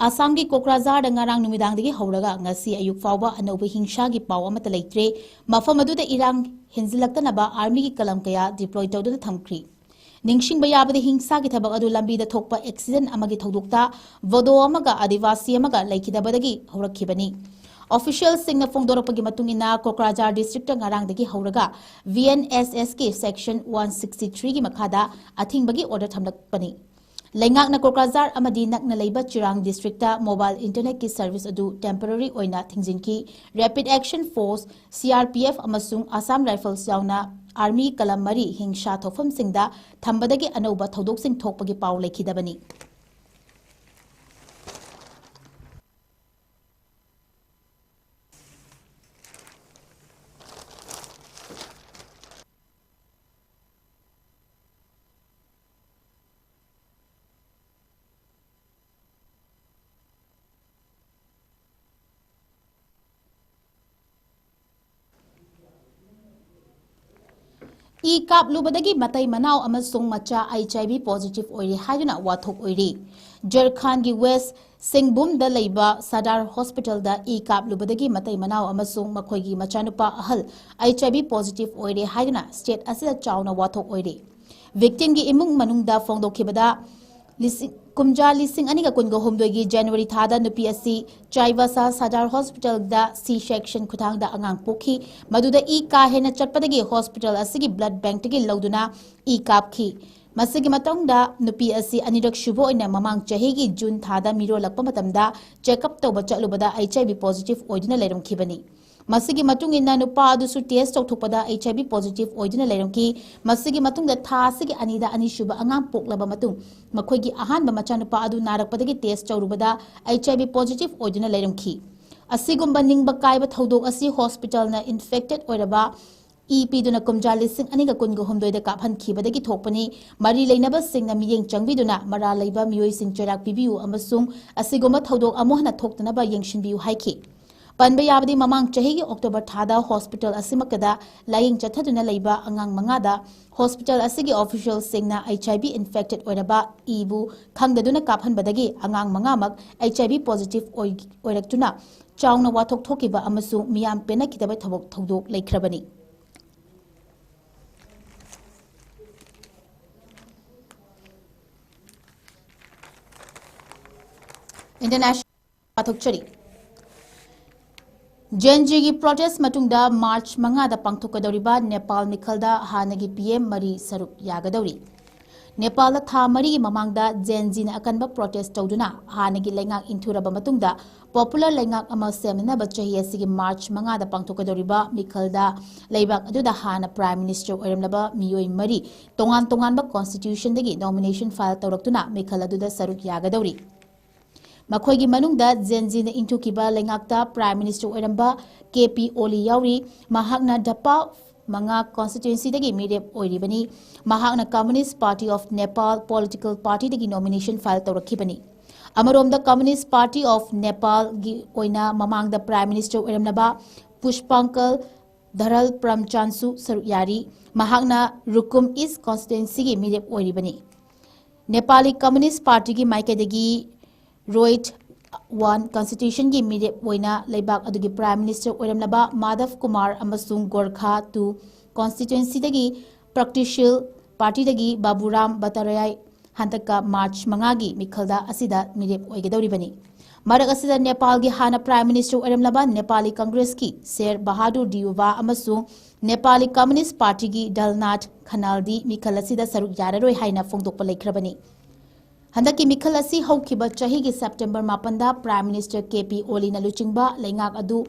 ꯑꯁꯥꯝꯒꯤ ꯀꯣꯀ꯭ꯔꯥꯖꯥꯔꯗ ꯉꯔꯥꯡ ꯅꯨꯃꯤꯗꯥꯡꯗꯒꯤ ꯍꯧꯔꯒ ꯉꯁꯤ ꯑꯌꯨꯛ ꯐꯥꯎꯕ ꯑꯅꯧꯕ ꯍꯤꯡꯁꯥꯒꯤ ꯄꯥꯎ ꯑꯃꯠꯇ ꯂꯩꯇ꯭ꯔꯦ꯫ ꯃꯐꯝ ꯑꯗꯨꯗ ꯏꯔꯥꯡ ꯍꯦꯟꯖꯤꯜꯂꯛꯇꯅꯕ ꯑꯥꯔꯃꯤꯒꯤ ꯀꯂꯝ ꯀꯌꯥ ꯗꯤꯄ꯭ꯂꯣꯏ ꯇꯧꯗꯨꯅ ꯊꯝꯈ꯭ꯔꯤ꯫ ꯅꯤꯡꯁꯤꯡꯕ ꯌꯥꯕꯗ, ꯍꯤꯡꯁꯥꯒꯤ ꯊꯕꯛ ꯑꯗꯨ ꯂꯝꯕꯤꯗ ꯊꯣꯛꯄ ꯑꯦꯛꯁꯤꯗꯦꯟ ꯑꯃꯒꯤ ꯊꯧꯗꯣꯛꯇ ꯕꯣꯗꯣ ꯑꯃꯒ ꯑꯥꯗꯤꯋꯥꯁꯤ ꯑꯃꯒ ꯂꯩꯈꯤꯗꯕꯗꯒꯤ ꯍꯧꯔꯛꯈꯤꯕꯅꯤ꯫ ꯑꯣꯐꯤꯁꯤꯌꯦꯜꯁꯤꯡꯅ ꯐꯣꯡꯗꯣꯔꯛꯄꯒꯤ ꯃꯇꯨꯡ ꯏꯟꯅ, ꯀꯣꯀ꯭ꯔꯥꯖꯥꯔ ꯗꯤꯁꯇ꯭ꯔꯤꯛꯇ ꯉꯔꯥꯡꯗꯒꯤ ꯍꯧꯔꯒ ꯚꯤ ꯑꯦꯟ ꯑꯦꯁ ꯑꯦꯁꯀꯤ ꯁꯦꯛꯁꯟ ꯋꯥꯟ ꯁꯤꯛꯁꯇꯤ ꯊ꯭ꯔꯤꯒꯤ ꯃꯈꯥꯗ ꯑꯊꯤꯡꯕꯒꯤ ꯑꯣꯔꯗꯔ ꯊꯝꯂꯛꯄꯅꯤ꯫ ꯂꯩꯉꯥꯛꯅ ꯀꯣꯀ꯭ꯔꯥꯖꯥꯔ ꯑꯃꯗꯤ ꯅꯛꯅ ꯂꯩꯕ ꯆꯤꯔꯥꯡ ꯗꯤꯁꯇ꯭ꯔꯤꯛꯇ ꯃꯣꯕꯥꯏꯜ ꯏꯟꯇꯔꯅꯦꯠꯀꯤ ꯁꯔꯚꯤꯁ ꯑꯗꯨ ꯇꯦꯝꯄꯔꯔꯤ ꯑꯣꯏꯅ ꯊꯤꯡꯖꯤꯟꯈꯤ꯫ Rapid action force, C R P F ꯑꯃꯁꯨꯡ ꯑꯁꯥꯝ ꯔꯥꯏꯐꯜꯁ ꯌꯥꯎꯅ ꯑꯥꯔꯃꯤ ꯀꯂꯝ ꯃꯔꯤ ꯍꯤꯡꯁꯥ ꯊꯣꯛꯐꯝꯁꯤꯡꯗ ꯊꯝꯕꯗꯒꯤ ꯑꯅꯧꯕ ꯊꯧꯗꯣꯛꯁꯤꯡ ꯊꯣꯛꯄꯒꯤ ꯄꯥꯎ ꯂꯩꯈꯤꯗꯕꯅꯤ꯫ ꯏ ꯀꯥꯞꯂꯨꯕꯗꯒꯤ ꯃꯇꯩ ꯃꯅꯥꯎ ꯑꯃꯁꯨꯡ ꯃꯆꯥ ꯑꯩꯆ ꯑꯥꯏ ꯚꯤ ꯄꯣꯖꯤꯇꯤꯚ ꯑꯣꯏꯔꯦ ꯍꯥꯏꯗꯨꯅ ꯋꯥꯊꯣꯛ ꯑꯣꯏꯔꯤ꯫ ꯖꯔꯈꯥꯟꯒꯤ ꯋꯦꯁ ꯁꯤꯡꯚꯨꯝꯗ ꯂꯩꯕ ꯁꯗꯥꯔ ꯍꯣꯁꯄꯤꯇꯥꯜꯗ ꯏ ꯀꯥꯞꯂꯨꯕꯗꯒꯤ ꯃꯇꯩ ꯃꯅꯥꯎ ꯑꯃꯁꯨꯡ ꯃꯈꯣꯏꯒꯤ ꯃꯆꯥꯅꯨꯄꯥ ꯑꯍꯜ ꯑꯩꯆ ꯑꯥꯏ ꯚꯤ ꯄꯣꯖꯤꯇꯤꯚ ꯑꯣꯏꯔꯦ ꯍꯥꯏꯗꯨꯅ ꯁ꯭ꯇꯦꯠ ꯑꯁꯤꯗ ꯆꯥꯎꯅ ꯋꯥꯊꯣꯛ ꯑꯣꯏꯔꯤ꯫ ꯚꯤꯛꯇꯤꯝꯒꯤ ꯏꯃꯨꯡ ꯃꯅꯨꯡꯗ ꯐꯣꯡꯗꯣꯛꯈꯤꯕꯗ, ꯂꯤꯁꯤꯡ, ꯀꯨꯝꯖꯥ ꯂꯤꯁꯤꯡ ꯑꯅꯤꯒ ꯀꯨꯟꯒ ꯍꯨꯝꯗꯣꯏꯒꯤ ꯖꯅꯋꯥꯔꯤ ꯊꯥꯗ ꯅꯨꯄꯤ ꯑꯁꯤ ꯆꯥꯏꯕꯥꯁꯥ ꯁꯗꯥꯔ ꯍꯣꯁꯄꯤꯇꯥꯜꯗ ꯁꯤ ꯁꯦꯛꯁꯟ ꯈꯨꯊꯥꯡꯗ ꯑꯉꯥꯡ ꯄꯣꯛꯈꯤ꯫ ꯃꯗꯨꯗ ꯏ ꯀꯥ ꯍꯦꯟꯅ ꯆꯠꯄꯗꯒꯤ ꯍꯣꯁꯄꯤꯇꯥꯜ ꯑꯁꯤꯒꯤ ꯕ꯭ꯂꯗ ꯕꯦꯡꯛꯇꯒꯤ ꯂꯧꯗꯨꯅ ꯏ ꯀꯥꯞꯈꯤ꯫ ꯃꯁꯤꯒꯤ ꯃꯇꯨꯡꯗ ꯅꯨꯄꯤ ꯑꯁꯤ ꯑꯅꯤꯔꯛ ꯁꯨꯕ ꯑꯣꯏꯅ ꯃꯃꯥꯡ ꯆꯍꯤꯒꯤ ꯖꯨꯟ ꯊꯥꯗ ꯃꯤꯔꯣꯜꯂꯛꯄ ꯃꯇꯝꯗ ꯆꯦꯛꯑꯞ ꯇꯧꯕ ꯆꯠꯂꯨꯕꯗ ꯑꯩꯆ ꯑꯥꯏ ꯚꯤ ꯄꯣꯖꯤꯇꯤꯚ ꯑꯣꯏꯗꯨꯅ ꯂꯩꯔꯝꯈꯤꯕꯅꯤ꯫ ꯃꯁꯤꯒꯤ ꯃꯇꯨꯡ ꯏꯟꯅ ꯅꯨꯄꯥ ꯑꯗꯨꯁꯨ ꯇꯦꯁ ꯇꯧꯊꯣꯛꯄꯗ ꯑꯩꯆ ꯑꯥꯏ ꯚꯤ ꯄꯣꯖꯤꯇꯤꯚ ꯑꯣꯏꯗꯨꯅ ꯂꯩꯔꯝꯈꯤ꯫ ꯃꯁꯤꯒꯤ ꯃꯇꯨꯡꯗ ꯊꯥ ꯑꯁꯤꯒꯤ ꯑꯅꯤꯗ ꯑꯅꯤꯁꯨꯕ ꯑꯉꯥꯡ ꯄꯣꯛꯂꯕ ꯃꯇꯨꯡ ꯃꯈꯣꯏꯒꯤ ꯑꯍꯥꯟꯕ ꯃꯆꯥꯅꯨꯄꯥ ꯑꯗꯨ ꯅꯥꯔꯛꯄꯗꯒꯤ ꯇꯦꯁ ꯇꯧꯔꯨꯕꯗ ꯑꯩꯆ ꯑꯥꯏ ꯚꯤ ꯄꯣꯖꯤꯇꯤꯚ ꯑꯣꯏꯗꯨꯅ ꯂꯩꯔꯝꯈꯤ꯫ ꯑꯁꯤꯒꯨꯝꯕ ꯅꯤꯡꯕ ꯀꯥꯏꯕ ꯊꯧꯗꯣꯛ ꯑꯁꯤ ꯍꯣꯁꯄꯤꯇꯥꯜꯅ ꯏꯟꯐꯦꯛꯇꯦꯗ ꯑꯣꯏꯔꯕ ꯏ ꯄꯤꯗꯨꯅ ꯀꯨꯝꯖꯥ ꯂꯤꯁꯤꯡ ꯑꯅꯤꯒ ꯀꯨꯟꯒ ꯍꯨꯝꯗꯣꯏꯗ ꯀꯥꯞꯍꯟꯈꯤꯕꯗꯒꯤ ꯊꯣꯛꯄꯅꯤ꯫ ꯃꯔꯤ ꯂꯩꯅꯕꯁꯤꯡꯅ ꯃꯤꯠꯌꯦꯡ ꯆꯪꯕꯤꯗꯨꯅ ꯃꯔꯥꯜ ꯂꯩꯕ ꯃꯤꯑꯣꯏꯁꯤꯡ ꯆꯩꯔꯥꯛ ꯄꯤꯕꯤꯌꯨ ꯑꯃꯁꯨꯡ ꯑꯁꯤꯒꯨꯝꯕ ꯊꯧꯗꯣꯛ ꯑꯃꯨꯛ ꯍꯟꯅ ꯊꯣꯛꯇꯅꯕ ꯌꯦꯡꯁꯤꯟꯕꯤꯌꯨ ꯍꯥꯏꯈꯤ꯫ ꯄꯟꯕ ꯌꯥꯕꯗꯤ, ꯃꯃꯥꯡ ꯆꯍꯤꯒꯤ ꯑꯣꯛꯇꯣꯕꯔ ꯊꯥꯗ ꯍꯣꯁꯄꯤꯇꯥꯜ ꯑꯁꯤꯃꯛꯇꯗ ꯂꯥꯌꯦꯡ ꯆꯠꯊꯗꯨꯅ ꯂꯩꯕ ꯑꯉꯥꯡ ꯃꯉꯥꯗ ꯍꯣꯁꯄꯤꯇꯥꯜ ꯑꯁꯤꯒꯤ ꯑꯣꯐꯤꯁꯤꯌꯦꯜꯁꯤꯡꯅ ꯑꯩꯆ ꯑꯥꯏ ꯚꯤ ꯏꯟꯐꯦꯛꯇꯦꯗ ꯑꯣꯏꯔꯕ ꯏꯕꯨ ꯈꯪꯗꯗꯨꯅ ꯀꯥꯞꯍꯟꯕꯗꯒꯤ ꯑꯉꯥꯡ ꯃꯉꯥꯃꯛ ꯑꯩꯆ ꯑꯥꯏ ꯚꯤ ꯄꯣꯖꯤꯇꯤꯚ ꯑꯣꯏ-, ꯑꯣꯏꯔꯛꯇꯨꯅ ꯆꯥꯎꯅ ꯋꯥꯊꯣꯛ ꯊꯣꯛꯈꯤꯕ ꯑꯃꯁꯨꯡ ꯃꯤꯌꯥꯝ ꯄꯦꯟꯅꯈꯤꯗꯕ ꯊꯕꯛ ꯊꯧꯗꯣꯛ ꯂꯩꯈ꯭ꯔꯕꯅꯤ꯫ ꯏꯟꯇꯔꯅꯦꯁꯅꯦꯜ ꯄꯥꯊꯣꯛꯆꯔꯤ꯫ ꯖꯦꯟ ꯖꯤꯒꯤ ꯄ꯭ꯔꯣꯇꯦꯁ ꯃꯇꯨꯡꯗ ꯃꯥꯔꯆ ꯃꯉꯥꯗ ꯄꯥꯡꯊꯣꯛꯀꯗꯧꯔꯤꯕ ꯅꯦꯄꯥꯜ ꯃꯤꯈꯜꯗ ꯍꯥꯟꯅꯒꯤ ꯄꯤ ꯑꯦꯝ ꯃꯔꯤ ꯁꯔꯨꯛ ꯌꯥꯒꯗꯧꯔꯤ꯫ ꯅꯦꯄꯥꯜꯗ ꯊꯥ ꯃꯔꯤꯒꯤ ꯃꯃꯥꯡꯗ ꯖꯦꯟ ꯖꯤꯅ ꯑꯀꯟꯕ ꯄ꯭ꯔꯣꯇꯦꯁ ꯇꯧꯗꯨꯅ ꯍꯥꯟꯅꯒꯤ ꯂꯩꯉꯥꯛ ꯏꯟꯊꯨꯔꯕ ꯃꯇꯨꯡꯗ ꯄꯣꯄꯨꯂꯔ ꯂꯩꯉꯥꯛ ꯑꯃ ꯁꯦꯝꯅꯅꯕ ꯆꯍꯤ ꯑꯁꯤꯒꯤ ꯃꯥꯔꯆ ꯃꯉꯥꯗ ꯄꯥꯡꯊꯣꯛꯀꯗꯧꯔꯤꯕ ꯃꯤꯈꯜꯗ ꯂꯩꯕꯥꯛ ꯑꯗꯨꯗ ꯍꯥꯟꯅ ꯄ꯭ꯔꯥꯏꯝ ꯃꯤꯅꯤꯁꯇꯔ ꯑꯣꯏꯔꯝꯂꯕ ꯃꯤꯑꯣꯏ ꯃꯔꯤ ꯇꯣꯉꯥꯟ ꯇꯣꯉꯥꯟꯕ ꯀꯣꯟꯁꯇꯤꯇ꯭ꯌꯨꯁꯟꯗꯒꯤ ꯅꯣꯃꯤꯅꯦꯁꯟ ꯐꯥꯏꯜ ꯇꯧꯔꯛꯇꯨꯅ ꯃꯤꯈꯜ ꯑꯗꯨꯗ ꯁꯔꯨꯛ ꯌꯥꯒꯗꯧꯔꯤ꯫ ꯃꯈꯣꯏꯒꯤ ꯃꯅꯨꯡꯗ ꯖꯦꯟ ꯖꯤꯅ ꯏꯟꯊꯨꯈꯤꯕ ꯂꯩꯉꯥꯛꯇ ꯄ꯭ꯔꯥꯏꯝ ꯃꯤꯅꯤꯁꯇꯔ ꯑꯣꯏꯔꯝꯕ ꯀꯦ ꯄꯤ ꯑꯣꯂꯤ ꯌꯥꯎꯔꯤ꯫ ꯃꯍꯥꯛꯅ ꯙꯄꯥ ꯃꯉꯥ ꯀꯣꯟꯁꯇꯤꯇ꯭ꯋꯦꯟꯁꯤꯗꯒꯤ ꯃꯤꯔꯦꯞ ꯑꯣꯏꯔꯤꯕꯅꯤ꯫ ꯃꯍꯥꯛꯅ communist party of Nepal political ꯄꯥꯔꯇꯤꯗꯒꯤ ꯅꯣꯃꯤꯅꯦꯁꯟ ꯐꯥꯏꯜ ꯇꯧꯔꯛꯈꯤꯕꯅꯤ꯫ ꯑꯃꯔꯣꯝꯗ, ꯀꯝꯃꯨꯅꯤꯁ꯭ꯠ ꯄꯥꯔꯇꯤ ꯑꯣꯐ ꯅꯦꯄꯥꯜꯒꯤ ꯑꯣꯏꯅ ꯃꯃꯥꯡꯗ ꯄ꯭ꯔꯥꯏꯝ ꯃꯤꯅꯤꯁꯇꯔ ꯑꯣꯏꯔꯝꯂꯕ ꯄꯨꯁꯄꯥꯡꯀꯜ ꯙꯔꯜ ꯄ꯭ꯔꯝꯆꯥꯟꯁꯨ ꯁꯔꯨꯛ ꯌꯥꯔꯤ꯫ ꯃꯍꯥꯛꯅ ꯔꯨꯀꯨꯝ ꯏꯁ ꯀꯣꯟꯁꯇꯤꯇ꯭ꯋꯦꯟꯁꯤꯒꯤ ꯃꯤꯔꯦꯞ ꯑꯣꯏꯔꯤꯕꯅꯤ꯫ ꯅꯦꯄꯥꯂꯤ ꯀꯝꯃꯨꯅꯤꯁ꯭ꯠ ꯄꯥꯔꯇꯤꯒꯤ ꯃꯥꯏꯀꯩꯗꯒꯤ ꯔꯣꯍꯤꯠ ꯋꯥꯟ ꯀꯟꯁꯇꯤꯇ꯭ꯌꯨꯁꯟꯒꯤ ꯃꯤꯔꯦꯞ ꯑꯣꯏꯅ ꯂꯩꯕꯥꯛ ꯑꯗꯨꯒꯤ ꯄ꯭ꯔꯥꯏꯝ ꯃꯤꯅꯤꯁꯇꯔ ꯑꯣꯏꯔꯝꯂꯕ ꯃꯥꯙꯕ ꯀꯨꯃꯥꯔ ꯑꯃꯁꯨꯡ ꯒꯣꯔꯈꯥ ꯇꯨ ꯀꯣꯟꯁꯇꯤꯇ꯭ꯋꯦꯟꯁꯤꯗꯒꯤ ꯄ꯭ꯔꯛꯇꯤꯁꯤꯜ ꯄꯥꯔꯇꯤꯗꯒꯤ ꯕꯥꯕꯨꯔꯥꯝ ꯕꯇꯔꯌꯥꯏ ꯍꯟꯗꯛꯀ ꯃꯥꯔꯆ ꯃꯉꯥꯒꯤ ꯃꯤꯈꯜꯗ ꯑꯁꯤꯗ ꯃꯤꯔꯦꯞ ꯑꯣꯏꯒꯗꯧꯔꯤꯕꯅꯤ꯫ ꯃꯔꯛ ꯑꯁꯤꯗ ꯅꯦꯄꯥꯜꯒꯤ ꯍꯥꯟꯅ ꯄ꯭ꯔꯥꯏꯝ ꯃꯤꯅꯤꯁꯇꯔ ꯑꯣꯏꯔꯝꯂꯕ ꯅꯦꯄꯥꯂꯤ ꯀꯪꯒ꯭ꯔꯦꯁꯀꯤ ꯁꯦꯔ ꯕꯍꯥꯗꯨꯔ ꯗꯤꯌꯨꯕꯥ ꯑꯃꯁꯨꯡ ꯅꯦꯄꯥꯂꯤ ꯀꯝꯃꯨꯅꯤꯁ꯭ꯠ ꯄꯥꯔꯇꯤꯒꯤ ꯗꯜꯅꯥꯊ ꯈꯅꯥꯜꯗꯤ ꯃꯤꯈꯜ ꯑꯁꯤꯗ ꯁꯔꯨꯛ ꯌꯥꯔꯔꯣꯏ ꯍꯥꯏꯅ ꯐꯣꯡꯗꯣꯛꯄ ꯂꯩꯈ꯭ꯔꯕꯅꯤ꯫ ꯍꯟꯗꯛꯀꯤ ꯃꯤꯈꯜ ꯑꯁꯤ ꯍꯧꯈꯤꯕ ꯆꯍꯤꯒꯤ ꯁꯦꯞꯇꯦꯝꯕꯔ ꯃꯥꯄꯟꯗ ꯄ꯭ꯔꯥꯏꯝ ꯃꯤꯅꯤꯁꯇꯔ ꯀꯦ ꯄꯤ ꯑꯣꯂꯤꯅ ꯂꯨꯆꯤꯡꯕ ꯂꯩꯉꯥꯛ ꯑꯗꯨ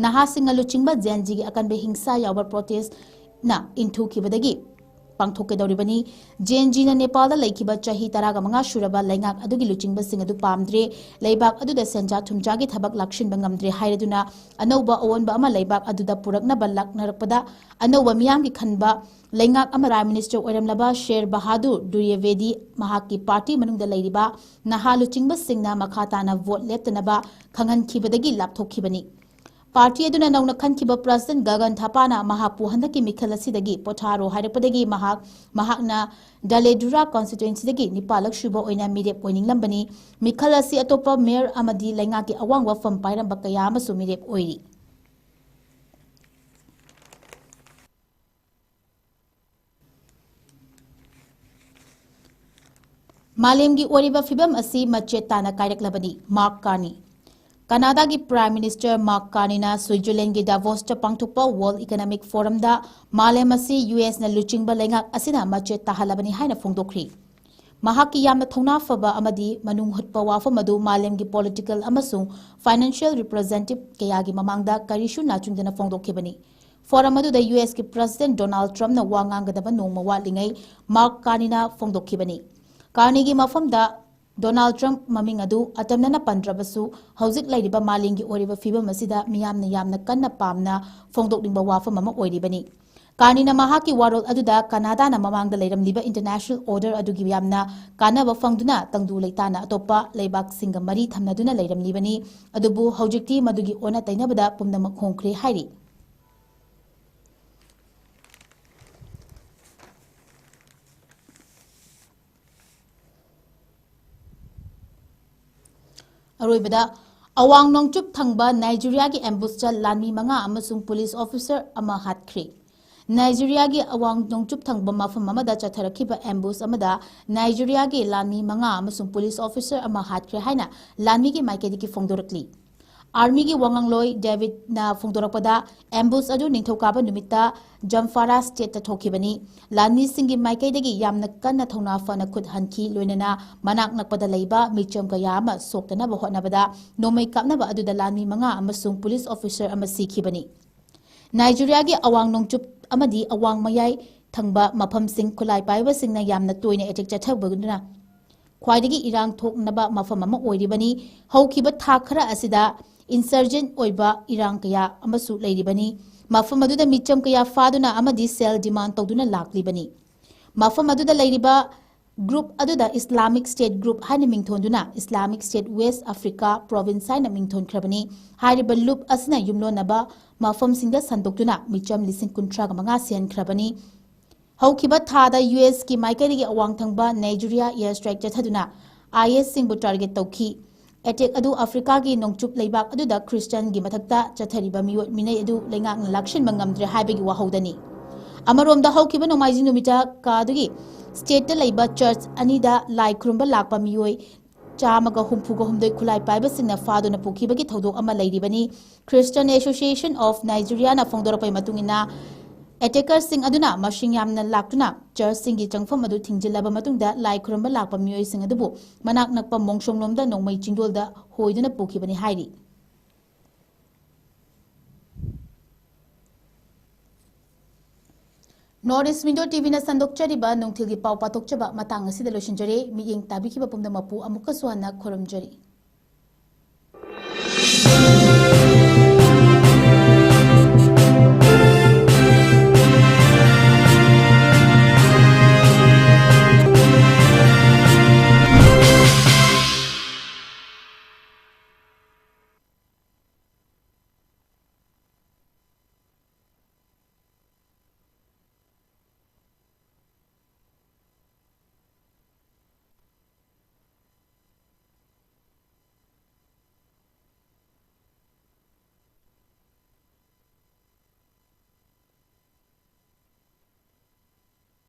ꯅꯍꯥꯁꯤꯡꯅ ꯂꯨꯆꯤꯡꯕ ꯖꯦꯟ ꯖꯤꯒꯤ ꯑꯀꯟꯕ ꯍꯤꯡꯁꯥ ꯌꯥꯎꯕ ꯄ꯭ꯔꯣꯇꯦꯁꯅ ꯏꯟꯊꯨꯈꯤꯕꯗꯒꯤ ꯄꯥꯡꯊꯣꯛꯀꯗꯧꯔꯤꯕꯅꯤ꯫ ꯖꯦꯟ ꯖꯤꯅ ꯅꯦꯄꯥꯜꯗ ꯂꯩꯈꯤꯕ ꯆꯍꯤ ꯇꯔꯥꯒ ꯃꯉꯥ ꯁꯨꯔꯕ ꯂꯩꯉꯥꯛ ꯑꯗꯨꯒꯤ ꯂꯨꯆꯤꯡꯕꯁꯤꯡ ꯑꯗꯨ ꯄꯥꯝꯗ꯭ꯔꯦ, ꯂꯩꯕꯥꯛ ꯑꯗꯨꯗ ꯁꯦꯟꯖꯥ ꯊꯨꯝꯖꯥꯒꯤ ꯊꯕꯛ ꯂꯥꯛꯁꯤꯟꯕ ꯉꯝꯗ꯭ꯔꯦ ꯍꯥꯏꯔꯗꯨꯅ ꯑꯅꯧꯕ ꯑꯑꯣꯟꯕ ꯑꯃ ꯂꯩꯕꯥꯛ ꯑꯗꯨꯗ ꯄꯨꯔꯛꯅꯕ ꯂꯥꯛꯅꯔꯛꯄꯗ ꯑꯅꯧꯕ ꯃꯤꯌꯥꯝꯒꯤ ꯈꯟꯕ ꯂꯩꯉꯥꯛ ꯑꯃ ꯄ꯭ꯔꯥꯏꯝ ꯃꯤꯅꯤꯁꯇꯔ ꯑꯣꯏꯔꯝꯂꯕ ꯁꯦꯔ ꯕꯍꯥꯗꯨꯔ ꯗꯨꯔꯌꯦꯕꯦꯗꯤ ꯃꯍꯥꯛꯀꯤ ꯄꯥꯔꯇꯤ ꯃꯅꯨꯡꯗ ꯂꯩꯔꯤꯕ ꯅꯍꯥ ꯂꯨꯆꯤꯡꯕꯁꯤꯡꯅ ꯃꯈꯥ ꯇꯥꯅ ꯚꯣꯠ ꯂꯦꯞꯇꯅꯕ ꯈꯪꯍꯟꯈꯤꯕꯗꯒꯤ ꯂꯥꯞꯊꯣꯛꯈꯤꯕꯅꯤ꯫ ꯄꯥꯔꯇꯤ ꯑꯗꯨꯅ ꯅꯧꯅ ꯈꯟꯈꯤꯕ ꯄ꯭ꯔꯁꯤꯗꯦꯟꯠ ꯒꯒꯟ ꯊꯥꯄꯥꯅ ꯃꯍꯥꯛꯄꯨ ꯍꯟꯗꯛꯀꯤ ꯃꯤꯈꯜ ꯑꯁꯤꯗꯒꯤ ꯄꯣꯊꯥꯔꯣ ꯍꯥꯏꯔꯛꯄꯗꯒꯤ ꯃꯍꯥꯛ, ꯃꯍꯥꯛꯅ ꯗꯂꯦꯗꯨꯔꯥ ꯀꯟꯁꯇꯤꯇ꯭ꯋꯦꯟꯁꯤꯗꯒꯤ ꯅꯤꯄꯥꯜꯂꯛ ꯁꯨꯕ ꯑꯣꯏꯅ ꯃꯤꯔꯦꯞ ꯑꯣꯏꯅꯤꯡꯂꯝꯕꯅꯤ꯫ ꯃꯤꯈꯜ ꯑꯁꯤ ꯑꯇꯣꯞꯄ ꯃꯦꯌꯔ ꯑꯃꯗꯤ ꯂꯩꯉꯥꯛꯀꯤ ꯑꯋꯥꯡꯕ ꯐꯝ ꯄꯥꯏꯔꯝꯕ ꯀꯌꯥ ꯑꯃꯁꯨ ꯃꯤꯔꯦꯞ ꯑꯣꯏꯔꯤ꯫ ꯃꯥꯂꯦꯝꯒꯤ ꯑꯣꯏꯔꯤꯕ ꯐꯤꯕꯝ ꯑꯁꯤ ꯃꯆꯦꯠ ꯇꯥꯅ ꯀꯥꯏꯔꯛꯂꯕꯅꯤ, ꯃꯥꯔꯛ ꯀꯥꯔꯅꯤ꯫ ꯀꯅꯥꯗꯥꯒꯤ ꯄ꯭ꯔꯥꯏꯝ ꯃꯤꯅꯤꯁꯇꯔ ꯃꯥꯔꯛ ꯀꯥꯔꯅꯤꯅ ꯁ꯭ꯋꯤꯖꯔꯂꯦꯟꯒꯤ ꯗꯥꯚꯣꯁꯇ ꯄꯥꯡꯊꯣꯛꯄ ꯋꯥꯔꯜꯗ ꯏꯀꯅꯣꯃꯤꯛ ꯐꯣꯔꯝꯗ ꯃꯥꯂꯦꯝ ꯑꯁꯤ ꯌꯨ ꯑꯦꯁꯅ ꯂꯨꯆꯤꯡꯕ ꯂꯩꯉꯥꯛ ꯑꯁꯤꯅ ꯃꯆꯦꯠ ꯇꯥꯍꯜꯂꯕꯅꯤ ꯍꯥꯏꯅ ꯐꯣꯡꯗꯣꯛꯈ꯭ꯔꯤ꯫ ꯃꯍꯥꯛꯀꯤ ꯌꯥꯝꯅ ꯊꯧꯅꯥ ꯐꯕ ꯑꯃꯗꯤ ꯃꯅꯨꯡ ꯍꯨꯠꯄ ꯋꯥꯐꯝ ꯑꯗꯨ ꯃꯥꯂꯦꯝꯒꯤ ꯄꯣꯂꯤꯇꯤꯀꯦꯜ ꯑꯃꯁꯨꯡ ꯐꯥꯏꯅꯥꯟꯁꯤꯌꯦꯜ ꯔꯤꯄ꯭ꯔꯖꯦꯟꯇꯦꯇꯤꯕ ꯀꯌꯥꯒꯤ ꯃꯃꯥꯡꯗ ꯀꯔꯤꯁꯨ ꯅꯥꯆꯨꯡꯗꯅ ꯐꯣꯡꯗꯣꯛꯈꯤꯕꯅꯤ꯫ ꯐꯣꯔꯝ ꯑꯗꯨꯗ ꯌꯨ ꯑꯦꯁꯀꯤ ꯄ꯭ꯔꯁꯤꯗꯦꯟꯠ ꯗꯣꯅꯥꯜꯗ ꯇ꯭ꯔꯝꯞꯅ ꯋꯥ ꯉꯥꯡꯒꯗꯕ ꯅꯣꯡꯃ ꯋꯥꯠꯂꯤꯉꯩ ꯃꯥꯔꯛ ꯀꯥꯔꯅꯤꯅ ꯐꯣꯡꯗꯣꯛꯈꯤꯕꯅꯤ꯫ ꯀꯥꯔꯅꯤꯒꯤ ꯃꯐꯝꯗ ꯗꯣꯅꯥꯜꯗ ꯇ꯭ꯔꯝꯞ ꯃꯃꯤꯡ ꯑꯗꯨ ꯑꯇꯝꯅꯅ ꯄꯟꯗ꯭ꯔꯕꯁꯨ, ꯍꯧꯖꯤꯛ ꯂꯩꯔꯤꯕ ꯃꯥꯂꯦꯝꯒꯤ ꯑꯣꯏꯔꯤꯕ ꯐꯤꯕꯝ ꯑꯁꯤꯗ ꯃꯤꯌꯥꯝꯅ ꯌꯥꯝꯅ ꯀꯟꯅ ꯄꯥꯝꯅ ꯐꯣꯡꯗꯣꯛꯅꯤꯡꯕ ꯋꯥꯐꯝ ꯑꯃ ꯑꯣꯏꯔꯤꯕꯅꯤ꯫ ꯀꯥꯔꯅꯤꯅ ꯃꯍꯥꯛꯀꯤ ꯋꯥꯔꯣꯜ ꯑꯗꯨꯗ ꯀꯅꯥꯗꯥꯅ ꯃꯃꯥꯡꯗ ꯂꯩꯔꯝꯂꯤꯕ ꯏꯟꯇꯔꯅꯦꯁꯅꯦꯜ ꯑꯣꯔꯗꯔ ꯑꯗꯨꯒꯤ ꯌꯥꯝꯅ ꯀꯥꯟꯅꯕ ꯐꯪꯗꯨꯅ ꯇꯪꯗꯨ ꯂꯩꯇꯥꯅ ꯑꯇꯣꯞꯄ ꯂꯩꯕꯥꯛꯁꯤꯡꯒ ꯃꯔꯤ ꯊꯝꯅꯗꯨꯅ ꯂꯩꯔꯝꯂꯤꯕꯅꯤ, ꯑꯗꯨꯕꯨ ꯍꯧꯖꯤꯛꯇꯤ ꯃꯗꯨꯒꯤ ꯑꯣꯟꯅ ꯇꯩꯅꯕꯗ ꯄꯨꯝꯅꯃꯛ ꯍꯣꯡꯈ꯭ꯔꯦ ꯍꯥꯏꯔꯤ꯫ ꯑꯔꯣꯏꯕꯗ, ꯑꯋꯥꯡ ꯅꯣꯡꯆꯨꯞ ꯊꯪꯕ ꯅꯥꯏꯖꯤꯔꯤꯌꯥꯒꯤ ꯑꯦꯝꯕꯨꯁꯇ ꯂꯥꯟꯃꯤ ꯃꯉꯥ ꯑꯃꯁꯨꯡ ꯄꯨꯂꯤꯁ ꯑꯣꯐꯤꯁꯔ ꯑꯃ ꯍꯥꯠꯈ꯭ꯔꯦ꯫ ꯅꯥꯏꯖꯤꯔꯤꯌꯥꯒꯤ ꯑꯋꯥꯡ ꯅꯣꯡꯆꯨꯞ ꯊꯪꯕ ꯃꯐꯝ ꯑꯃꯗ ꯆꯠꯊꯔꯛꯈꯤꯕ ꯑꯦꯝꯕꯨꯁ ꯑꯃꯗ ꯅꯥꯏꯖꯤꯔꯤꯌꯥꯒꯤ ꯂꯥꯟꯃꯤ ꯃꯉꯥ ꯑꯃꯁꯨꯡ ꯄꯨꯂꯤꯁ ꯑꯣꯐꯤꯁꯔ ꯑꯃ ꯍꯥꯠꯈ꯭ꯔꯦ ꯍꯥꯏꯅ ꯂꯥꯟꯃꯤꯒꯤ ꯃꯥꯏꯀꯩꯗꯒꯤ ꯐꯣꯡꯗꯣꯔꯛꯂꯤ꯫ ꯑꯥꯔꯃꯤꯒꯤ ꯋꯥꯉꯥꯡꯂꯣꯏ ꯗꯦꯕꯤꯗꯅ ꯐꯣꯡꯗꯣꯔꯛꯄꯗ, ꯑꯦꯝꯕꯨꯁ ꯑꯗꯨ ꯅꯤꯡꯊꯧꯀꯥꯕ ꯅꯨꯃꯤꯠꯇ ꯖꯝꯐꯥꯔꯥ ꯁ꯭ꯇꯦꯠꯇ ꯊꯣꯛꯈꯤꯕꯅꯤ꯫ ꯂꯥꯟꯃꯤꯁꯤꯡꯒꯤ ꯃꯥꯏꯀꯩꯗꯒꯤ ꯌꯥꯝꯅ ꯀꯟꯅ ꯊꯧꯅꯥ ꯐꯅ ꯈꯨꯠ ꯍꯟꯈꯤ, ꯂꯣꯏꯅꯅ ꯃꯅꯥꯛ ꯅꯛꯄꯗ ꯂꯩꯕ ꯃꯤꯆꯝ ꯀꯌꯥ ꯑꯃ ꯁꯣꯛꯇꯅꯕ ꯍꯣꯠꯅꯕꯗ ꯅꯣꯡꯃꯩ ꯀꯥꯞꯅꯕ ꯑꯗꯨꯗ ꯂꯥꯟꯃꯤ ꯃꯉꯥ ꯑꯃꯁꯨꯡ ꯄꯨꯂꯤꯁ ꯑꯣꯐꯤꯁꯔ ꯑꯃ ꯁꯤꯈꯤꯕꯅꯤ꯫ ꯅꯥꯏꯖꯤꯔꯤꯌꯥꯒꯤ ꯑꯋꯥꯡ ꯅꯣꯡꯆꯨꯞ ꯑꯃꯗꯤ ꯑꯋꯥꯡ ꯃꯌꯥꯏ ꯊꯪꯕ ꯃꯐꯝꯁꯤꯡ ꯈꯨꯠꯂꯥꯏ ꯄꯥꯏꯕꯁꯤꯡꯅ ꯌꯥꯝꯅ ꯇꯣꯏꯅ ꯑꯦꯇꯦꯛ ꯆꯠꯊꯕꯗꯨꯅ ꯈ꯭ꯋꯥꯏꯗꯒꯤ ꯏꯔꯥꯡ ꯊꯣꯛꯅꯕ ꯃꯐꯝ ꯑꯃ ꯑꯣꯏꯔꯤꯕꯅꯤ꯫ ꯍꯧꯈꯤꯕ ꯊꯥ ꯈꯔ ꯑꯁꯤꯗ ꯏꯟꯁꯔꯖꯦꯟ ꯑꯣꯏꯕ ꯏꯔꯥꯡ ꯀꯌꯥ ꯑꯃꯁꯨ ꯂꯩꯔꯤꯕꯅꯤ꯫ ꯃꯐꯝ ꯑꯗꯨꯗ ꯃꯤꯆꯝ ꯀꯌꯥ ꯐꯥꯗꯨꯅ ꯑꯃꯗꯤ ꯁꯦꯜ ꯗꯤꯃꯥꯟ ꯇꯧꯗꯨꯅ ꯂꯥꯛꯂꯤꯕꯅꯤ꯫ ꯃꯐꯝ ꯑꯗꯨꯗ ꯂꯩꯔꯤꯕ ꯒ꯭ꯔꯨꯞ ꯑꯗꯨꯗ ꯏꯁꯂꯥꯃꯤꯛ ꯁ꯭ꯇꯦꯠ ꯒ꯭ꯔꯨꯞ ꯍꯥꯏꯅ ꯃꯤꯡꯊꯣꯟꯗꯨꯅ Islamic state west Africa province ꯍꯥꯏꯅ ꯃꯤꯡꯊꯣꯟꯈ꯭ꯔꯕꯅꯤ꯫ ꯍꯥꯏꯔꯤꯕ ꯂꯨꯞ ꯑꯁꯤꯅ ꯌꯨꯝꯂꯣꯟꯅꯕ ꯃꯐꯝꯁꯤꯡꯗ ꯁꯟꯗꯣꯛꯇꯨꯅ ꯃꯤꯆꯝ ꯂꯤꯁꯤꯡ ꯀꯨꯟꯊ꯭ꯔꯥꯒ ꯃꯉꯥ ꯁꯤꯍꯟꯈ꯭ꯔꯕꯅꯤ꯫ ꯍꯧꯈꯤꯕ ꯊꯥꯗ ꯌꯨ ꯑꯦꯁꯀꯤ ꯃꯥꯏꯀꯩꯗꯒꯤ ꯑꯋꯥꯡ ꯊꯪꯕ ꯅꯥꯏꯖꯤꯔꯤꯌꯥ ꯑꯦꯌꯔ ꯁ꯭ꯇ꯭ꯔꯥꯏꯛ ꯆꯠꯊꯗꯨꯅ ꯑꯥꯏ ꯑꯦꯁꯁꯤꯡꯕꯨ ꯇꯥꯔꯒꯦꯠ ꯇꯧꯈꯤ꯫ ꯑꯦꯇꯦꯛ ꯑꯗꯨ ꯑꯐ꯭ꯔꯤꯀꯥꯒꯤ ꯅꯣꯡꯆꯨꯞ ꯂꯩꯕꯥꯛ ꯑꯗꯨꯗ ꯈ꯭ꯔꯤꯁꯇ꯭ꯌꯥꯟꯒꯤ ꯃꯊꯛꯇ ꯆꯠꯊꯔꯤꯕ ꯃꯤꯑꯣꯠ ꯃꯤꯅꯩ ꯑꯗꯨ ꯂꯩꯉꯥꯛꯅ ꯂꯥꯛꯁꯤꯟꯕ ꯉꯝꯗ꯭ꯔꯦ ꯍꯥꯏꯕꯒꯤ ꯋꯥꯍꯧꯗꯅꯤ꯫ ꯑꯃꯔꯣꯝꯗ, ꯍꯧꯈꯤꯕ ꯅꯣꯡꯃꯥꯏꯖꯤꯡ ꯅꯨꯃꯤꯠꯇ ꯀꯥꯗꯨꯒꯤ ꯁ꯭ꯇꯦꯠꯇ ꯂꯩꯕ ꯆꯔꯆ ꯑꯅꯤꯗ ꯂꯥꯏ ꯈꯨꯔꯨꯝꯕ ꯂꯥꯛꯄ ꯃꯤꯑꯣꯏ ꯆꯥꯝꯃꯒ ꯍꯨꯝꯐꯨꯒ ꯍꯨꯝꯗꯣꯏ ꯈꯨꯠꯂꯥꯏ ꯄꯥꯏꯕꯁꯤꯡꯅ ꯐꯥꯗꯨꯅ ꯄꯨꯈꯤꯕꯒꯤ ꯊꯧꯗꯣꯛ ꯑꯃ ꯂꯩꯔꯤꯕꯅꯤ꯫ Christian Association of Nigeriaꯅ ꯐꯣꯡꯗꯣꯔꯛꯄꯒꯤ ꯃꯇꯨꯡ ꯏꯟꯅ, ꯑꯦꯇꯦꯀꯔꯁꯤꯡ ꯑꯗꯨꯅ ꯃꯁꯤꯡ ꯌꯥꯝꯅ ꯂꯥꯛꯇꯨꯅ ꯆꯔꯆꯁꯤꯡꯒꯤ ꯆꯪꯐꯝ ꯑꯗꯨ ꯊꯤꯡꯖꯤꯜꯂꯕ ꯃꯇꯨꯡꯗ ꯂꯥꯏ ꯈꯨꯔꯨꯝꯕ ꯂꯥꯛꯄ ꯃꯤꯑꯣꯏꯁꯤꯡ ꯑꯗꯨꯕꯨ ꯃꯅꯥꯛ ꯅꯛꯄ ꯃꯣꯡꯁꯣꯡꯂꯣꯝꯗ ꯅꯣꯡꯃꯩ ꯆꯤꯡꯗꯣꯜꯗ ꯍꯣꯏꯗꯨꯅ ꯄꯨꯈꯤꯕꯅꯤ ꯍꯥꯏꯔꯤ꯫ North East Window TVꯅ ꯁꯟꯗꯣꯛꯆꯔꯤꯕ ꯅꯨꯡꯊꯤꯜꯒꯤ ꯄꯥꯎ ꯄꯥꯊꯣꯛꯆꯕ ꯃꯇꯥꯡ ꯑꯁꯤꯗ ꯂꯣꯏꯁꯤꯟꯖꯔꯦ꯫ ꯃꯤꯠꯌꯦꯡ ꯇꯥꯕꯤꯈꯤꯕ ꯄꯨꯝꯅꯃꯛꯄꯨ ꯑꯃꯨꯛꯀꯁꯨ ꯍꯟꯅ ꯈꯨꯔꯨꯝꯖꯔꯤ꯫